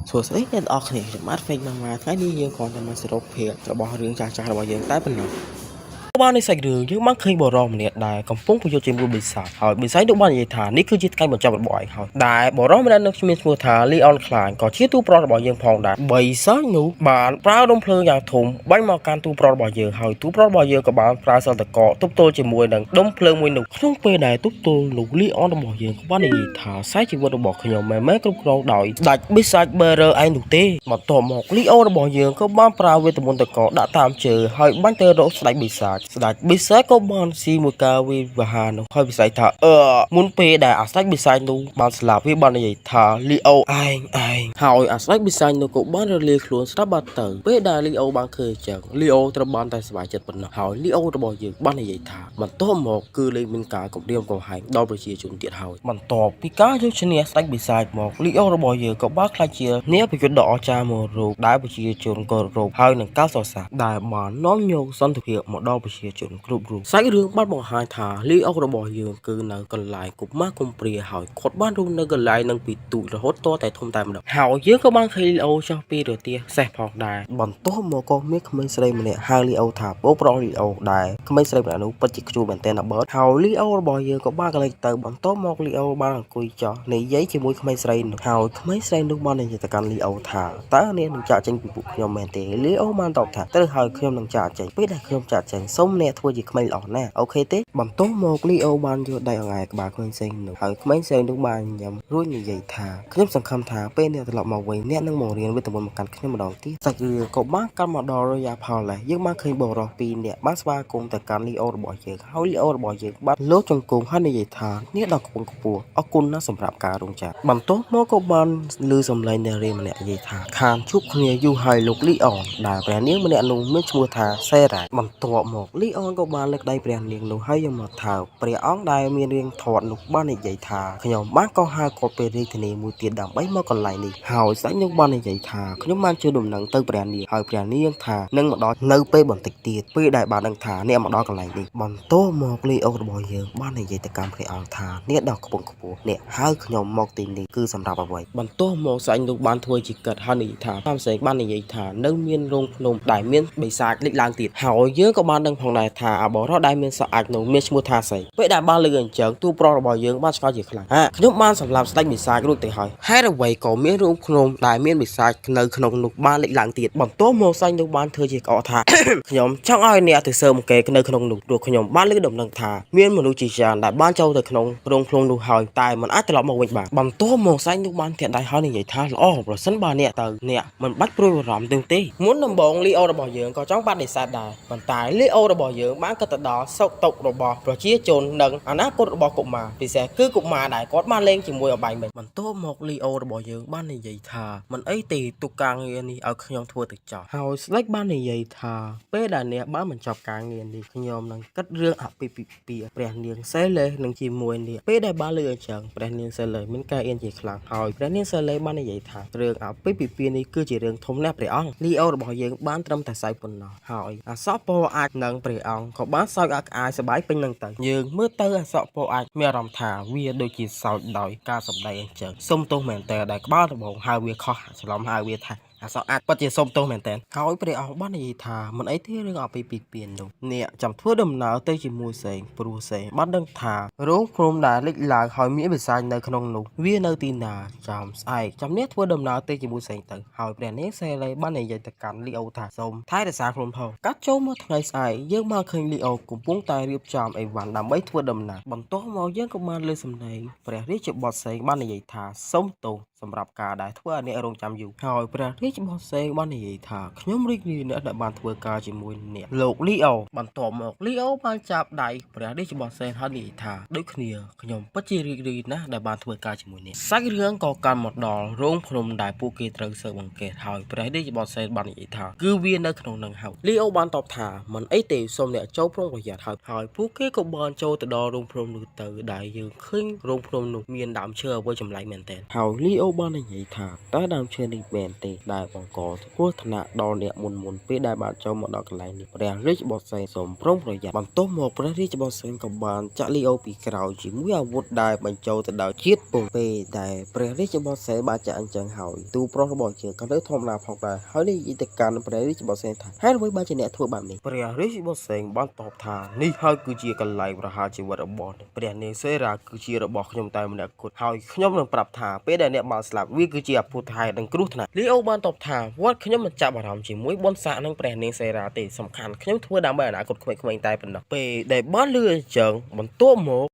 សួស្តីអ្នកទាំងអស់គ្នាខ្ញុំបាទ Fake មកថ្ងៃនេះយើងគ្រាន់តែមកសរុបភាពរបស់រឿងចាស់ៗរបស់យើងតែប៉ុណ្ណោះបាននៃសាច់រឿងយើងបានឃើញបុរសម្នាក់ដែលកំពុងប្រយុទ្ធជាមួយបិសាចហើយបិសាចនោះបាននិយាយថានេះគឺជាថ្ងៃបញ្ចប់របស់ឯងហើយដែលបុរសម្នាក់នោះមានឈ្មោះថា Leon Klein ក៏ជាទូប្រុសរបស់យើងផងដែរបិសាចនោះបានប្រើដុំភ្លើងយ៉ាងធំបាញ់មកកាន់ទូប្រុសរបស់យើងហើយទូប្រុសរបស់យើងក៏បានប្រើសិលតកទប់ទល់ជាមួយនឹងដុំភ្លើងមួយនោះក្នុងពេលដែលទប់ទល់នោះ Leon របស់យើងក៏បាននិយាយថាខ្សែជីវិតរបស់ខ្ញុំមិនមែនគ្រប់គ្រងដោយស្ដេចបិសាច Bearer ឯងនោះទេបន្ទាប់មក Leo របស់យើងក៏បានប្រើវេទមន្តតកដាក់តាមជើងហើយបាញ់ទៅរកស្ដេចបិសាចស្ដេចបិសាចក៏បានស៊ីមួយការវិវហានោះហើយវិស័យថាអឺមុនពេលដែលអាស្ដេចបិសាចនោះបានស្លាប់វាបាននិយាយថា Leo ឯងឯងហើយអាស្ដេចបិសាចនោះក៏បានរលាយខ្លួនស្រាប់បាត់ទៅពេលដែល Leo បានឃើញចឹង Leo ត្រូវបានតែសប្បាយចិត្តប៉ុណ្ណោះហើយ Leo របស់យើងបាននិយាយថាបន្ទាប់មកគឺលែងមានការគំរាមកំហែងដល់ប្រជាជនទៀតហើយបន្ទាប់ពីការយកឈ្នះស្ដេចបិសាចមក Leo របស់យើងក៏បានក្លាយជានាប្រយុទ្ធដ៏អស្ចារ្យមួយរូបដែលប្រជាជនគោរពហើយនឹងកោតសរសើរដែលបាននាំយកសន្តិភាពមកដល់ប្រជាជនគ្រប់រូបសាច់រឿងបានបង្ហាញថា Leo របស់យើងគឺនៅកន្លែងកុមារកំព្រាហើយគាត់បានរស់នៅកន្លែងនឹងពីទូចរហូតតតែធំតែម្ដងហើយយើងក៏បានឃើញ Leo ចុះពីរទេះសេះផងដែរបន្ទាប់មកក៏មានក្មេងស្រីម្នាក់ហៅ Leo ថាបងប្រុស Leo ដែរក្មេងស្រីម្នាក់នោះពិតជាខ្ជួលមែនទែនណាបើហើយ Leo របស់យើងក៏បានកន្លែងទៅបន្ទាប់មក Leo បានអង្គុយចុះនិយាយជាមួយក្មេងស្រីនោះហើយក្មេងស្រីនោះបាននិយាយទៅកាន់ Leo ថាតើអ្នកនឹងចាក់ចេញពីពួកខ្ញុំមែនទេ Leo បានតបថាត្រូវហើយខ្ញុំនឹងចាក់ចេញពេលដែលខ្ញុំចាក់ចេញសូមអ្នកធ្វើជាក្មេងល្អណាស់OK ទេបន្ទាប់មក Leo បានយកដៃអង្អែលក្បាលក្មេងស្រីនោះហើយក្មេងស្រីនោះបានញ៉ាំរួចនិយាយថាខ្ញុំសង្ឃឹមថាពេលអ្នកត្រឡប់មកវិញអ្នកនឹងបង្រៀនវេទមន្តមកកាន់ខ្ញុំម្ដងទៀតសាច់រឿងក៏បានកាន់មកដល់ Royal Palace យើងបានឃើញបុរសពីរនាក់បានស្វាគមន៍ទៅកាន់ Leo របស់យើងហើយ Leo របស់យើងបានលោតជង្គង់ហើយនិយាយថានេះដល់ខ្ពង់ខ្ពស់អរគុណណាស់សម្រាប់ការរងចាំបន្ទាប់មកក៏បានឮសំឡេងនារីម្នាក់និយាយថាខានជួបគ្នាយូរហើយលោក Leon ដែលព្រះនាងម្នាក់នោះមានឈ្មោះថាសេរ៉ាបន្ទាប់មក Leon ក៏បានលើកដៃព្រះនាងនោះហើយយកមកថើបព្រះអង្គដែលមានរាងធាត់នោះបាននិយាយថាខ្ញុំបានកោះហៅគាត់ពីរាជធានីមួយទៀតដើម្បីមកកន្លែងនេះហើយស្ដេចនោះបាននិយាយថាខ្ញុំបានជូនដំណឹងទៅព្រះនាងហើយព្រះនាងថានឹងមកដល់នៅពេលបន្តិចទៀតពេលដែលបានដឹងថាអ្នកមកដល់កន្លែងនេះបន្ទាប់មក Leo របស់យើងបាននិយាយទៅកាន់ព្រះអង្គថាអ្នកដ៏ខ្ពង់ខ្ពស់អ្នកហៅខ្ញុំមកទីនេះគឺសម្រាប់អ្វីបន្ទាប់មកស្ដេចនោះបានធ្វើជាកិតហើយនិយាយថាតាមស្ដេចបាននិយាយថានៅមានរោងភ្នំដែលមានបិសាចលេចឡើងទៀតហើយយើងក៏បានដឹងផងដែរថាអបរោះដែលមានសក់អាចនោះមានឈ្មោះថាស្អីពេលដែលបានលឺអញ្ចឹងទូប្រុសរបស់យើងបានឆ្ងល់ជាខ្លាំងហាខ្ញុំបានសម្លាប់ស្ដេចបិសាចរួចទៅហើយហេតុអ្វីក៏មានរោងភ្នំដែលមានបិសាចនៅក្នុងនោះបានលេចឡើងទៀតបន្ទាប់មកស្ដេចនោះបានធ្វើជាក្អកថា ខ្ញុំចង់ឲ្យអ្នកទៅស៊ើបអង្កេតនៅក្នុងនោះព្រោះខ្ញុំបានលើដំណឹងថាមានមនុស្សជាច្រើនដែលបានចូលទៅក្នុងរោងភ្នំនោះហើយតែមិនអាចត្រឡប់មកវិញបានបន្ទាប់មកស្ដេចនោះបានធាក់ដៃហើយនិយាយថាល្អប្រសិនបើអ្នកទៅអ្នកមិនបាច់ព្រួយបារម្ភទេមុនដំបូងលីអូរបស់យើងក៏ចង់បដិសេធដែរប៉ុន្តែលីអូរបស់យើងបានគិតទៅដល់សុខទុក្ខរបស់ប្រជាជននិងអនាគតរបស់កុមារពិសេសគឺកុមារដែលគាត់បានលេងជាមួយអបាយមិញបន្ទាប់មកលីអូរបស់យើងបាននិយាយថាមិនអីទេទុកការងារនេះឲ្យខ្ញុំធ្វើទៅចោះហើយស្ដេចបាននិយាយថាពេលដែលអ្នកបានបញ្ចប់ការងារនេះខ្ញុំនឹងគិតរឿងអាពាហ៍ពិពាហ៍ព្រះនាងសេលេនឹងជាមួយនេះពេលដែលបានលឺអញ្ចឹងព្រះនាងសេលេមានការអៀនជាខ្លាំងហើយព្រះនាងសេលេបាននិយាយថារឿងអាពាហ៍ពិពាហ៍នេះគឺជារឿងធំណាស់ព្រះអង្គលីអូរបស់យើងបានត្រឹមតែសើចប៉ុណ្ណោះហើយអាសក់ពណ៌អាចនឹងព្រះអង្គក៏បានសើចអាក្អាយសប្បាយពេញនឹងទៅយើងមើលទៅអាសក់ពណ៌អាចមានអារម្មណ៍ថាវាដូចជាសើចដោយការសម្ដែងអញ្ចឹងសុំទោសមែនតើដែលក្បាលដំបងហៅវាខុសច្រឡំហៅវាថាអាសក់អាចពិតជាសុំទោសមែនតើហើយព្រះអង្គបាននិយាយថាមិនអីទេរឿងអាពាហ៍ពិពាហ៍នោះអ្នកចាំធ្វើដំណើរទៅជាមួយសេងព្រោះសេងបានដឹងថារោងព្រំដែលលេចឡើងហើយមានបិសាចនៅក្នុងនោះវានៅទីណាចាំស្អែកចាំអ្នកធ្វើដំណើរទៅជាមួយសេងទៅហើយព្រះនាងសេលេបាននិយាយទៅកាន់លីអូថាសូមថែរក្សាខ្លួនផងកាត់ចូលមកថ្ងៃស្អែកយើងមកឃើញលីអូកំពុងតែរៀបចំអីវ៉ាន់ដើម្បីធ្វើដំណើរបន្ទាប់មកយើងក៏បានលើសំណេងព្រះរាជបុត្រសេងបាននិយាយថាសូមទោសសម្រាប់ការដែលធ្វើឲ្យអ្នករងចាំយូរហើយព្រះរាជបុត្រសេងបាននិយាយថាខ្ញុំរីករាយណាស់ដែលបានធ្វើការជាមួយអ្នកលោកលីអូបន្ទាប់មកលីអូបានចាប់ដៃព្រះរាជបុត្រសេងហើយនិយាយថាដូចគ្នាខ្ញុំពិតជារីករាយណាស់ដែលបានធ្វើការជាមួយអ្នកសាច់រឿងក៏កាន់មកដល់រោងភ្នំដែលពួកគេត្រូវស៊ើបអង្កេតហើយព្រះរាជបុត្រសេងបាននិយាយថាគឺវានៅក្នុងនឹងហើយលីអូបានតបថាមិនអីទេសូមអ្នកចូលប្រុងប្រយ័ត្នហើយហើយពួកគេក៏បានចូលទៅដល់រោងភ្នំនោះទៅដែលយើងឃើញរោងភ្នំនោះមានដើមឈើអ្វីចម្លែកមែនទែនហើយលីអូបាននិយាយថាតើដើមឈើនេះមែនទេដែល ដែលបង្កគ្រោះថ្នាក់ដល់អ្នកមុនមុនពេលដែលបានចូលមកដល់កន្លែងនេះព្រះរាជបុត្រសេនសូមប្រុងប្រយ័ត្នបន្ទាប់មកព្រះរាជបុត្រសេនក៏បានចាក់លីអូពីក្រោយជាមួយអាវុធដែលបញ្ចូលទៅដោយជាតិពុលពេលដែលព្រះរាជបុត្រសេនបានចាក់អញ្ចឹងហើយទូប្រុសរបស់យើងក៏នៅធម្មតាផងដែរហើយនិយាយទៅកាន់ព្រះរាជបុត្រសេនថាហេតុអ្វីបានជាអ្នកធ្វើបែបនេះព្រះរាជបុត្រសេនបានតបថានេះហើយគឺជាកន្លែងប្រហារជីវិតរបស់ព្រះនាងសេរ៉ាគឺជារបស់ខ្ញុំតែម្នាក់គត់ហើយខ្ញុំនឹងប្រាប់ថាពេលដែលអ្នកបានស្លាប់វាគឺជាអភូតហេតុនិងគ្រោះថ្នាក់លីអូបានតបថាវត្តខ្ញុំមិនចាប់អារម្មណ៍ជាមួយបុណ្យស័ក្តិនិងព្រះនាងសេរ៉ាទេសំខាន់ខ្ញុំធ្វើដើម្បីអនាគតក្មេងៗតែប៉ុណ្ណោះពេលដែលបានលឺអញ្ចឹងបន្ទាប់មក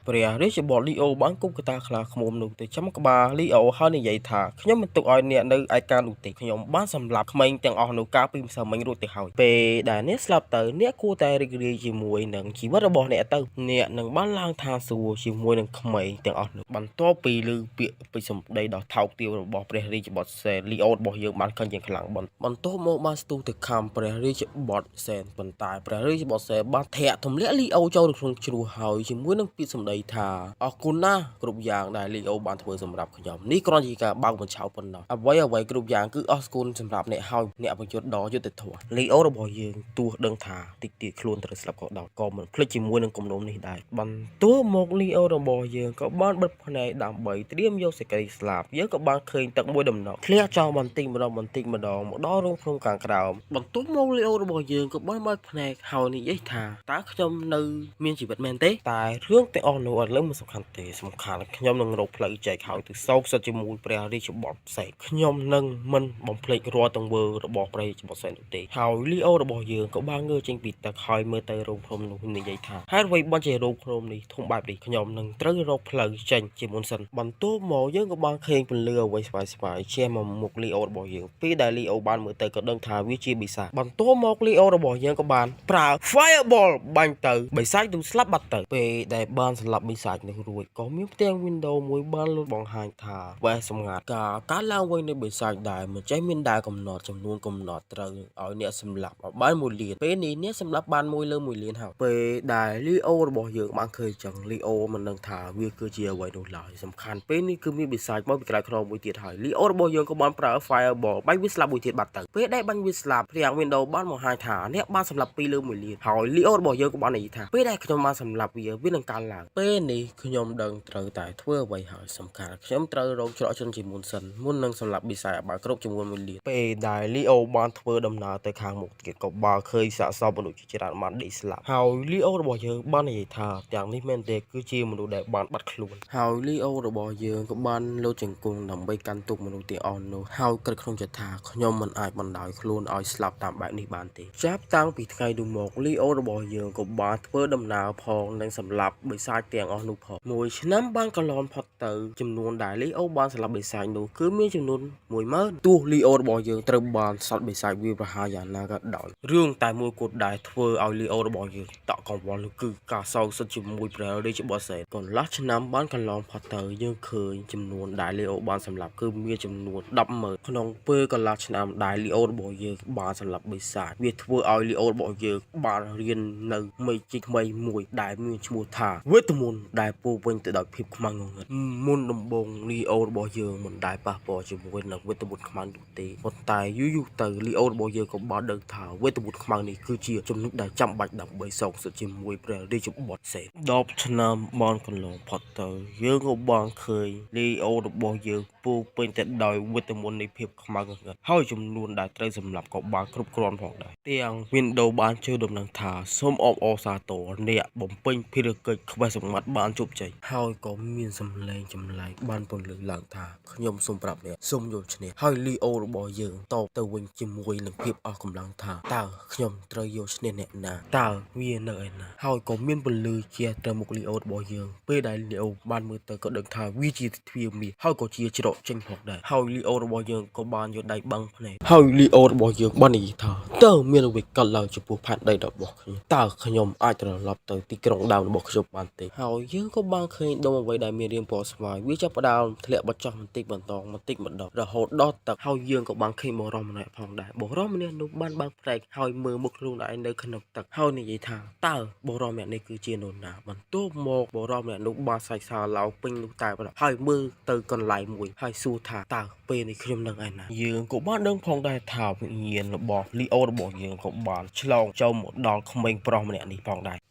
ព្រះរាជបុត្រលីអូបានគប់កតាខ្លាឃ្មុំនោះទៅចំក្បាលលីអូហើយនិយាយថាខ្ញុំមិនទុកឲ្យអ្នកនៅឯកានោះទេខ្ញុំបានសម្លាប់ក្មេងទាំងអស់នោះកាលពីម្សិលមិញរួចទៅហើយពេលដែលអ្នកស្លាប់ទៅអ្នកគួរតែរីករាយជាមួយនឹងជីវិតរបស់អ្នកទៅអ្នកនឹងបានឡើងឋានសួគ៌ជាមួយនឹងក្មេងទាំងអស់នោះបន្ទាប់ពីឮពាក្យពេចន៍សម្ដីដ៏ថោកទាបរបស់ព្រះរាជបុត្រសេនលីអូរបស់យើងបានខឹងយ៉ាងខ្លាំងបន្ទាប់មកបានស្ទុះទៅខំព្រះរាជបុត្រសេនប៉ុន្តែព្រះរាជបុត្រសេនបានធាក់ទម្លាក់លីអូចូលទៅក្នុងជ្រោះហើយជាមួយនឹងពាក្យសម្ដីថាអរគុណណាស់គ្រប់យ៉ាងដែលលីអូបានធ្វើសម្រាប់ខ្ញុំនេះគ្រាន់ជាការបើកបញ្ឆោតប៉ុណ្ណោះអ្វីអ្វីគ្រប់យ៉ាងគឺអស់គុណសម្រាប់អ្នកហើយអ្នកប្រយុទ្ធដ៏យុត្តិធម៌លីអូរបស់យើងទោះដឹងថាតិចទៀតខ្លួនត្រូវស្លាប់ក៏ដោយក៏មិនភ្លេចជាមួយនឹងគំនុំនេះដែរបន្ទាប់មកលីអូរបស់យើងក៏បានបិទភ្នែកដើម្បីត្រៀមយកសេចក្តីស្លាប់យើងក៏បានឃើញទឹកមួយដំណក់ធ្លាក់ចោលបន្តិចម្ដងបន្តិចម្ដងមកដល់រូងភ្នំខាងក្រោមបន្ទាប់មកលីអូរបស់យើងក៏បានបើកភ្នែកហើយនិយាយថាតើខ្ញុំនៅមានជីវិតមែនទេតែរឿងទាំងអស់នោះអត់លើមិនសំខាន់ទេសំខាន់ខ្ញុំនឹងរកផ្លូវចែកហើយទៅសោកសិតជាមួយព្រះរាជបុត្រផ្សេងខ្ញុំនឹងមិនបំភ្លេចរាល់ទង្វើរបស់ព្រះរាជបុត្រផ្សេងនោះទេហើយលីអូរបស់យើងក៏បានងើបចេញពីទឹកហើយមើលទៅរូងភ្នំនោះនិយាយថាហេតុអ្វីបានជារូងភ្នំនេះធំបែបនេះខ្ញុំនឹងត្រូវរកផ្លូវចេញជាមុនសិនបន្ទាប់មកយើងក៏បានឃើញពន្លឺអ្វីស្វាយស្វាយជះមកមុខលីអូរបស់យើងពេលដែលលីអូបានមើលទៅក៏ដឹងថាវាជាបិសាចបន្ទាប់មកលីអូរបស់យើងក៏បានប្រើ Fireball បាញ់ទៅបិសាចនោះស្លាប់បាត់ទៅពេលដែលបានសម្លាប់បិសាចនោះរួចក៏មានផ្ទាំង Windows មួយបានលោតបង្ហាញថាវេះសម្ងាត់ការកើតឡើងវិញនៃបិសាចដែលមិនចេះមានដែលកំណត់ចំនួនកំណត់ត្រូវឲ្យអ្នកសម្លាប់ឲ្យបាន1លានពេលនេះអ្នកសម្លាប់បាន1លើ1លានហើយពេលដែលលីអូរបស់យើងបានឃើញចឹងលីអូមិនដឹងថាវាគឺជាអ្វីនោះឡើយសំខាន់ពេលនេះគឺមានបិសាចមកពីក្រៅខ្នងមួយទៀតហើយលីអូរបស់យើងក៏បានប្រើ Fireball បាញ់វាស្លាប់មួយទៀតបាត់ទៅពេលដែលបាញ់វាស្លាប់ផ្ទាំង Windows បានបង្ហាញថាអ្នកបានសម្លាប់2លើ1លានហើយលីអូរបស់យើងក៏បាននិយាយថាពេលដែលខ្ញុំបានសម្លាប់វាវានឹងកើនឡើងពេលនេះខ្ញុំដឹងត្រូវតែធ្វើអ្វីហើយសំខាន់ខ្ញុំត្រូវរកច្រកជនជាមុនសិនមុននឹងសម្លាប់បិសាចឲ្យបានគ្រប់ចំនួន1លានពេលដែលលីអូបានធ្វើដំណើរទៅខាងមុខទៀតក៏បើឃើញសាកសពមនុស្សជាច្រើនបានដេកស្លាប់ហើយលីអូរបស់យើងបាននិយាយថាទាំងនេះមែនទេគឺជាមនុស្សដែលបានបាត់ខ្លួនហើយលីអូរបស់យើងក៏បានលោតជង្គង់ដើម្បីកាន់ទុកមនុស្សទាំងអស់នោះហើយគិតក្នុងចិត្តថាខ្ញុំមិនអាចបណ្ដោយខ្លួនឲ្យស្លាប់តាមបែបនេះបានទេចាប់តាំងពីថ្ងៃនោះមកលីអូរបស់យើងក៏បានធ្វើដំណើរផងនិងសម្លាប់បិសាចទាំងអស់នោះផងមួយឆ្នាំបានកន្លងផុតទៅចំនួនដែលលីអូបានសម្លាប់បិសាចនោះគឺមានចំនួន10000ទោះលីអូរបស់យើងត្រូវបានសត្វបិសាចវាយប្រហារយ៉ាងណាក៏ដោយរឿងតែមួយគត់ដែលធ្វើឲ្យលីអូរបស់យើងតក់កង្វល់នោះគឺការសងសឹកជាមួយព្រះរាជបុត្រសេនកន្លះឆ្នាំបានកន្លងផុតទៅយើងឃើញចំនួនដែលលីអូបានសម្លាប់គឺមានចំនួន100000ក្នុងពេលកន្លះឆ្នាំដែលលីអូរបស់យើងបានសម្លាប់បិសាចវាធ្វើឲ្យលីអូរបស់យើងបានរៀននៅមេជីថ្មីមួយដែលមានឈ្មោះថាវេទមន្តដែលពោរពេញទៅដោយភាពខ្មៅងងឹតមុនដំបូងលីអូរបស់យើងមិនដែលប៉ះពាល់ជាមួយនឹងវេទមន្តខ្មៅនោះទេប៉ុន្តែយូរយូរទៅលីអូរបស់យើងក៏បានដឹងថាវេទមន្តខ្មៅនេះគឺជាចំណុចដែលចាំបាច់ដើម្បីសងសឹកជាមួយព្រះរាជបុត្រសេន10ឆ្នាំបានកន្លងផុតទៅយើងក៏បានឃើញលីអូរបស់យើងពោរពេញទៅដោយវេទមន្តនៃភាពខ្មៅងងឹតហើយចំនួនដែលត្រូវសម្លាប់ក៏បានគ្រប់គ្រាន់ផងដែរទាំង Windows បានជឿដំណឹងថាសូមអបអរសាទរអ្នកបំពេញភារកិច្ចខ្វះសម្ងាត់បានជោគជ័យហើយក៏មានសម្លេងចម្លែកបានពន្លឺឡើងថាខ្ញុំសូមប្រាប់អ្នកសូមយកឈ្នះហើយលីអូរបស់យើងតបទៅវិញជាមួយនឹងភាពអស់កម្លាំងថាតើខ្ញុំត្រូវយកឈ្នះអ្នកណាតើវានៅឯណាហើយក៏មានពន្លឺជាទៅមុខលីអូរបស់យើងពេលដែលលីអូបានមើលទៅក៏ដឹងថាវាជាទ្វារមាសហើយក៏ជាច្រកចេញផងដែរហើយលីអូរបស់យើងក៏បានយកដៃបាំងភ្នែកហើយលីអូរបស់យើងបាននិយាយថាតើមានអ្វីកើតឡើងចំពោះផែនដីរបស់ខ្ញុំតើខ្ញុំអាចត្រឡប់ទៅទីក្រុងដើមរបស់ខ្ញុំបានទេហើយ ហើយយើងក៏បានឃើញដុំអ្វីដែលមានរាងពណ៌ស្វាយវាចាប់ផ្ដើមធ្លាក់បញ្ចុះបន្តិចបន្តបន្តិចម្ដងរហូតដល់ទឹកហើយយើងក៏បានឃើញបុរសម្នាក់ផងដែរបុរសម្នាក់នោះបានបើកភ្នែកហើយមើលមុខខ្លួនឯងនៅក្នុងទឹកហើយនិយាយថាតើបុរសម្នាក់នេះគឺជានរណាបន្ទាប់មកបុរសម្នាក់នោះបានសាច់សាឡោពេញនោះតែប៉ុណ្ណោះហើយមើលទៅកន្លែងមួយហើយសួរថាតើពេលនេះខ្ញុំនឹងឯណាយើងក៏បានដឹងផងដែរថាវិញ្ញាណរបស់លីអូរបស់យើងក៏បានឆ្លងចូលមកដល់ក្មេងប្រុសម្នាក់នេះផងដែរ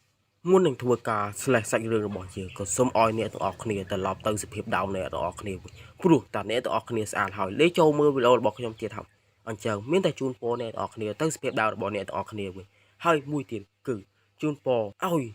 មុននឹងធ្វើការ slash សាច់រឿងរបស់យើងក៏សូមឲ្យអ្នកទាំងអស់គ្នាត្រឡប់ទៅសភាពដើមអ្នកទាំងអស់គ្នាវិញព្រោះតាអ្នកទាំងអស់គ្នាស្អាតហើយលេចូលមើលវីដេអូរបស់ខ្ញុំទៀតហើយអញ្ចឹងមានតែជូនពរអ្នកទាំងអស់គ្នាទៅសភាពដើមរបស់អ្នកទាំងអស់គ្នាវិញហើយមួយទៀតគឺជូនពរឲ្យ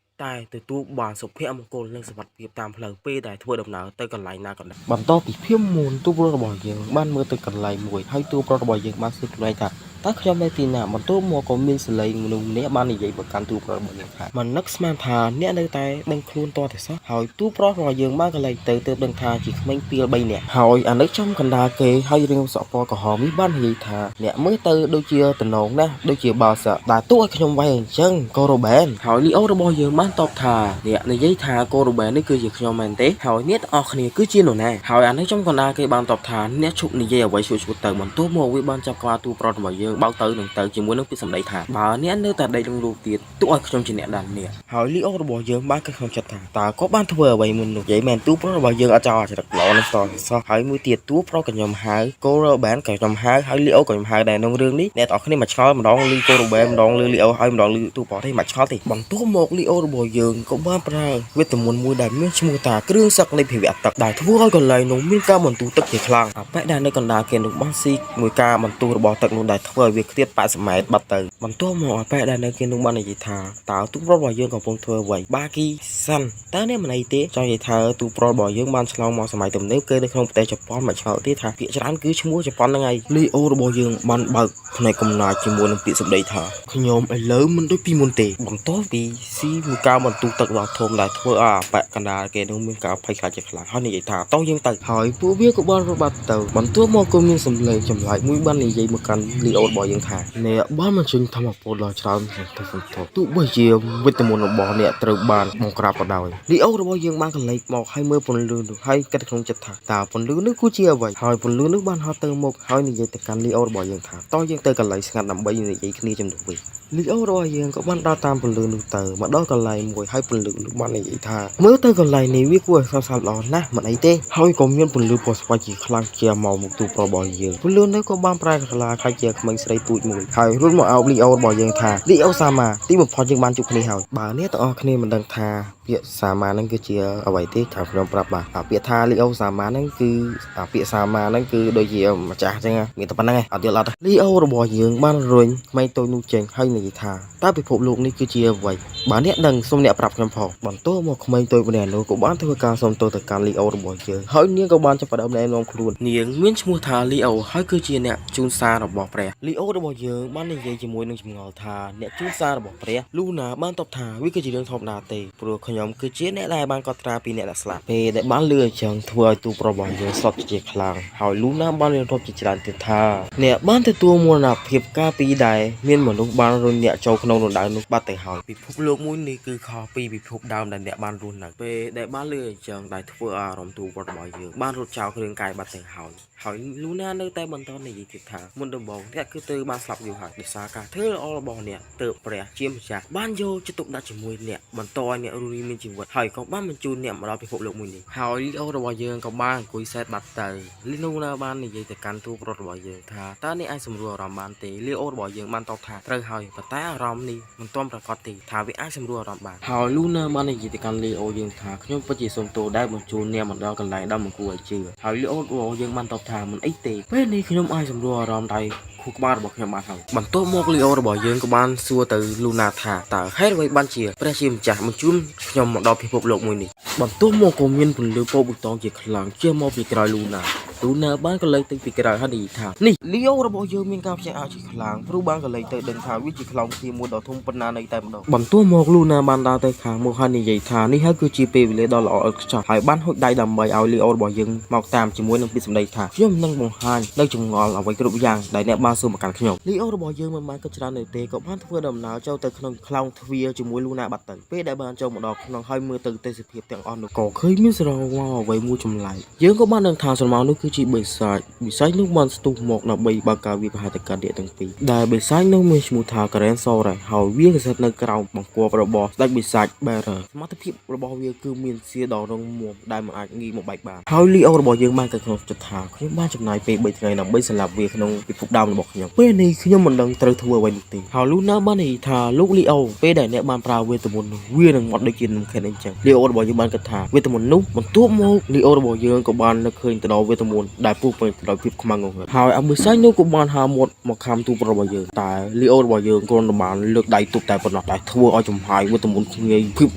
តែទទួលបានសុភមង្គលនិងសុវត្ថិភាពតាមផ្លូវពេលដែលធ្វើដំណើរទៅកន្លែងណាក៏ដោយបន្ទាប់ពីភាពមូនទូប្រុសរបស់យើងបានមើលទៅកន្លែងមួយហើយទូប្រុសរបស់យើងបានសួរខ្លួនឯងថា តើខ្ញុំនៅទីណាបន្ទាប់មកក៏មានសលេងមនុស្សម្នាក់បាននិយាយមកកាន់ទូប្រុសរបស់យើងថាមិននឹកស្មានថាអ្នកនៅតែដឹងខ្លួនតតែសោះហើយទូប្រុសរបស់យើងបានកន្លែងទៅទើបដឹងថាជាក្មេងពីល3នាក់ហើយអានេះចំកណ្ដាលគេហើយរឿងសក់ពណ៌ក្រហមនេះបាននិយាយថាអ្នកមើលទៅដូចជាតំណងណាស់ដូចជាបាល់សក់ដែលទូឲ្យខ្ញុំវាយអញ្ចឹងកូរ៉ូបែនហើយលីអូរបស់យើងបានតបថាអ្នកនិយាយថាកូរ៉ូបែននេះគឺជាខ្ញុំមែនទេហើយអ្នកទាំងអស់គ្នាគឺជានរណាហើយអានេះចំកណ្ដាលគេបានតបថាអ្នកឈប់និយាយអ្វីឈួតៗទៅបន្ទាប់មកវាបានចាប់ក្បាលទូប្រុសរបស់យើងបោកទៅនឹងទៅជាមួយនឹងពាក្យសម្ដីថាបើអ្នកនៅតែដេកក្នុងរូបទៀតទោះឲ្យខ្ញុំជាអ្នកដានអ្នកហើយលីអូរបស់យើងបានគិតក្នុងចិត្តថាតើគាត់បានធ្វើអ្វីមុននោះនិយាយមែនទូប្រុសរបស់យើងអត់ចោលអាចរិតល្អនឹងសសោះហើយមួយទៀតទូប្រុសក៏ខ្ញុំហៅកូរ៉ូបែនក៏ខ្ញុំហៅហើយលីអូក៏ខ្ញុំហៅដែរក្នុងរឿងនេះអ្នកទាំងអស់គ្នាមកឆ្ងល់ម្ដងលឺកូរ៉ូបែនម្ដងលឺលីអូហើយម្ដងលឺទូប្រុសទេមកឆ្ងល់ទេបន្ទាប់មកលីអូរបស់យើងក៏បានប្រើវេទមន្តមួយដែលមានឈ្មោះថាគ្រឿងសឹកនៃភាវៈទឹកដែលធ្វើឲ្យកន្លែងនោះមានការបន្ទុះទឹកជាខ្លាំងអាប៉ែដែលនៅកណ្ដាលគេនោះបានស៊ីមួយការបន្ទុះរបស់ទឹកនោះដែលធ្វើឲ្យវាខ្ទាត80ម៉ែត្របាត់ទៅបន្ទាប់មកអាប៉ែដែលនៅគេនោះបាននិយាយថាតើទូប្រុសរបស់យើងកំពុងធ្វើអ្វីបាគីសាន់តើនេះមិនអីទេចង់និយាយថាទូប្រុសរបស់យើងបានឆ្លងមកសម័យទំនើបគេនៅក្នុងប្រទេសជប៉ុនមកឆ្ងល់ទៀតថាភាគច្រើនគឺឈ្មោះជប៉ុនហ្នឹងឯងលីអូរបស់យើងបានបើកផ្នែកកំណាចជាមួយនឹងពាក្យសម្ដីថាខ្ញុំឥឡូវមិនដូចពីមុនទេបន្ទាប់ពីស៊ីមួយការបន្ទុះទឹកដ៏ធំដែលធ្វើឲ្យអាប៉ែកណ្ដាលគេនឹងមានការភ័យខ្លាចជាខ្លាំងហើយនិយាយថាតោះយើងទៅហើយពួកវាក៏បានរត់បាត់ទៅបន្ទាប់មកក៏មានសម្លេងចម្លែកមួយបាននិយាយមកកាន់លីអូរបស់យើងថាអ្នកបានបញ្ចេញធម៌ពលដ៏ច្រើនសន្ធឹកសន្ធាប់ទោះបីជាវិទ្យមន្តរបស់អ្នកត្រូវបានបង្ក្រាបក៏ដោយលីអូរបស់យើងបានកលេចមកហើយមើលពន្លឺនោះហើយគិតក្នុងចិត្តថាតើពន្លឺនោះគឺជាអ្វីហើយពន្លឺនោះបានហត់ទៅមុខហើយនិយាយទៅកាន់លីអូរបស់យើងថាតោះយើងទៅកន្លែងស្ងាត់ដើម្បីនិយាយគ្នាជំនួសវិញលីអូរបស់យើងក៏បានដើរតាមពន្លឺនោះទៅមកដល់កន្លែងមួយហើយពន្លឺនោះបាននិយាយថាមើលទៅកន្លែងនេះវាគួរឲ្យសោកសៅល្អណាស់មិនអីទេហើយក៏មានពន្លឺពណ៌ស្វាយជាខ្លាំងជាមកមុខទូប្រុសរបស់យើងពន្លឺនោះក៏បានប្រែក្លាយខ្លាចជាក្មេងស្រីទូចមួយហើយរត់មកអោបលីអូរបស់យើងថាលីអូសាម៉ាទីបំផុតយើងបានជួបគ្នាហើយបើអ្នកទាំងអស់គ្នាមិនដឹងថាពាក្យសាម៉ាហ្នឹងគឺជាអ្វីទេខាងខ្ញុំប្រាប់បាទអាពាក្យថាលីអូសាម៉ាហ្នឹងគឺអាពាក្យសាម៉ាហ្នឹងគឺដូចជាម្ចាស់អញ្ចឹងមានតែប៉ុណ្្នឹងឯងអត់យល់អត់ទេលីអូរបស់យើងបានរុញក្មេងតូចនោះចេញហើយនិយាយថាតើពិភពលោកនេះគឺជាអ្វីបើអ្នកដឹងសូមអ្នកប្រាប់ខ្ញុំផងបន្ទាប់មកក្មេងតូចម្នាក់នោះក៏បានធ្វើការសុំទោសទៅកាន់លីអូរបស់យើងហើយនាងក៏បានចាប់ផ្ដើមណែនាំខ្លួននាងមានឈ្មោះថាលីអូហើយគឺជាអ្នកជូនសាររបស់ព្រះលីអូរបស់យើងបាននិយាយជាមួយនឹងចម្ងល់ថាអ្នកជូនសាររបស់ព្រះលូណាបានតបថាវាគឺជារឿងធម្មតាទេព្រោះខ្ញុំគឺជាអ្នកដែលបានកត់ត្រាពីអ្នកដែលស្លាប់ពេលដែលបានលឺអញ្ចឹងធ្វើឲ្យទូរបស់យើងស្លុតជាខ្លាំងហើយលូណាបានរៀបរាប់ជាច្រើនទៀតថាអ្នកបានទទួលមរណភាពកាលពីដែលមានមនុស្សបានរុញអ្នកចូលក្នុងរណ្ដៅនោះបាត់ទៅហើយពិភពលោកមួយនេះគឺខុសពីពិភពដើមដែលអ្នកបានរស់នៅពេលដែលបានលឺអញ្ចឹងដែលធ្វើឲ្យអារម្មណ៍ទូវត្តរបស់យើងបានរត់ចោលគ្រឿងកាយបាត់ទៅហើយហើយលូណានៅតែបន្តនិយាយទៀតថាមុនដំបូងអ្នកគឺត្រូវបានស្លាប់យូរហើយដោយសារការធ្វើល្អរបស់អ្នកទើបព្រះជាម្ចាស់បានយកចិត្តទុកដាក់ជាមួយអ្នកបន្តឲ្យអ្នករស់រានមានជីវិតហើយក៏បានបញ្ជូនអ្នកមកដល់ពិភពលោកមួយនេះហើយលីអូរបស់យើងក៏បានអង្គុយសែតបាត់ទៅលីនូណាបាននិយាយទៅកាន់ទូប្រុសរបស់យើងថាតើអ្នកអាចសម្រួលអារម្មណ៍បានទេលីអូរបស់យើងបានតបថាត្រូវហើយប៉ុន្តែអារម្មណ៍នេះមិនទាន់ប្រាកដទេថាវាអាចសម្រួលអារម្មណ៍បានហើយលូណាបាននិយាយទៅកាន់លីអូយើងថាខ្ញុំពិតជាសូមទោសដែលបញ្ជូនអ្នកមកដល់កន្លែងដ៏មិនគួរឲ្យជឿហើយលីអូរបស់យើងបានតបថាមិនអីទេពេលនេះខ្ញុំអាចសម្រួលអារម្មណ៍ដោយខួរក្បាលរបស់ខ្ញុំបានហើយបន្ទាប់មកលីអូរបស់យើងក៏បានសួរទៅលូណាថាតើហេតុអ្វីបានជាព្រះជាម្ចាស់បញ្ជូនខ្ញុំមកដល់ពិភពលោកមួយនេះបន្ទាប់មកក៏មានពន្លឺពណ៌ប៊ូតងជាខ្លាំងជះមកពីក្រោយលូណា លូណាបានក៏លើកទៅពីក្រោយហើយនិយាយថានេះលីអូរបស់យើងមានការភ្ញាក់ផ្អើលជាខ្លាំងព្រោះបានក៏លេចទៅដឹងថាវាជាខ្លោងទ្វារមួយដ៏ធំប៉ុណ្ណានៃតែម្ដងបន្ទាប់មកលូណាបានដើរទៅខាងមុខហើយនិយាយថានេះហើយគឺជាពេលវេលាដ៏ល្អឥតខ្ចោះហើយបានហុចដៃដើម្បីឲ្យលីអូរបស់យើងមកតាមជាមួយនឹងពាក្យសម្ដីថាខ្ញុំនឹងបង្ហាញនៅចម្ងល់អ្វីគ្រប់យ៉ាងដែលអ្នកបានសួរមកកាន់ខ្ញុំលីអូរបស់យើងមិនបានគិតច្រើននោះទេក៏បានធ្វើដំណើរចូលទៅក្នុងខ្លោងទ្វារជាមួយលូណាបាត់ទៅពេលដែលបានចូលមកដល់ក្នុងហើយមើលទៅទេសភាពទាំងអស់នោះក៏ឃើញមានស្រមោលអ្វីមួយចម្លែកយើងក៏បានដឹងថាស្រមោលនោះគឺជាបិសាចបិសាចនោះបានស្ទុះមកដើម្បីបើកការវាយប្រហារទៅកាន់អ្នកទាំងពីរដែលបិសាចនោះមានឈ្មោះថា Karen Sore ហើយវាក៏ស្ថិតនៅក្រោមបង្គាប់របស់ស្ដេចបិសាច Bearer សមត្ថភាពរបស់វាគឺមានសៀដ៏រឹងមាំដែលមិនអាចងាយមកបែកបានហើយលីអូរបស់យើងបានគិតក្នុងចិត្តថាខ្ញុំបានចំណាយពេល3ថ្ងៃដើម្បីសម្លាប់វាក្នុងពិភពដើមរបស់ខ្ញុំពេលនេះខ្ញុំមិនដឹងត្រូវធ្វើអ្វីនោះទេហើយលូណាបាននិយាយថាលោកលីអូពេលដែលអ្នកបានប្រើវេទមន្តនោះវានឹងមកដូចជានំខិនអញ្ចឹងលីអូរបស់យើងបានគិតថាវេទមន្តនោះបន្ទាប់មកលីអូរបស់យើងក៏បាននឹកឃើញទៅដល់វេទមន្តដែលពោរពេញទៅដោយភាពខ្មាំងងងឹតហើយអាមួយសាច់នោះក៏បានហាមាត់មកខំទូរបស់យើងតែលីអូរបស់យើងគ្រាន់តែបានលើកដៃទប់តែប៉ុណ្ណោះតែធ្វើឲ្យចំហាយវេទមន្តងាយភាព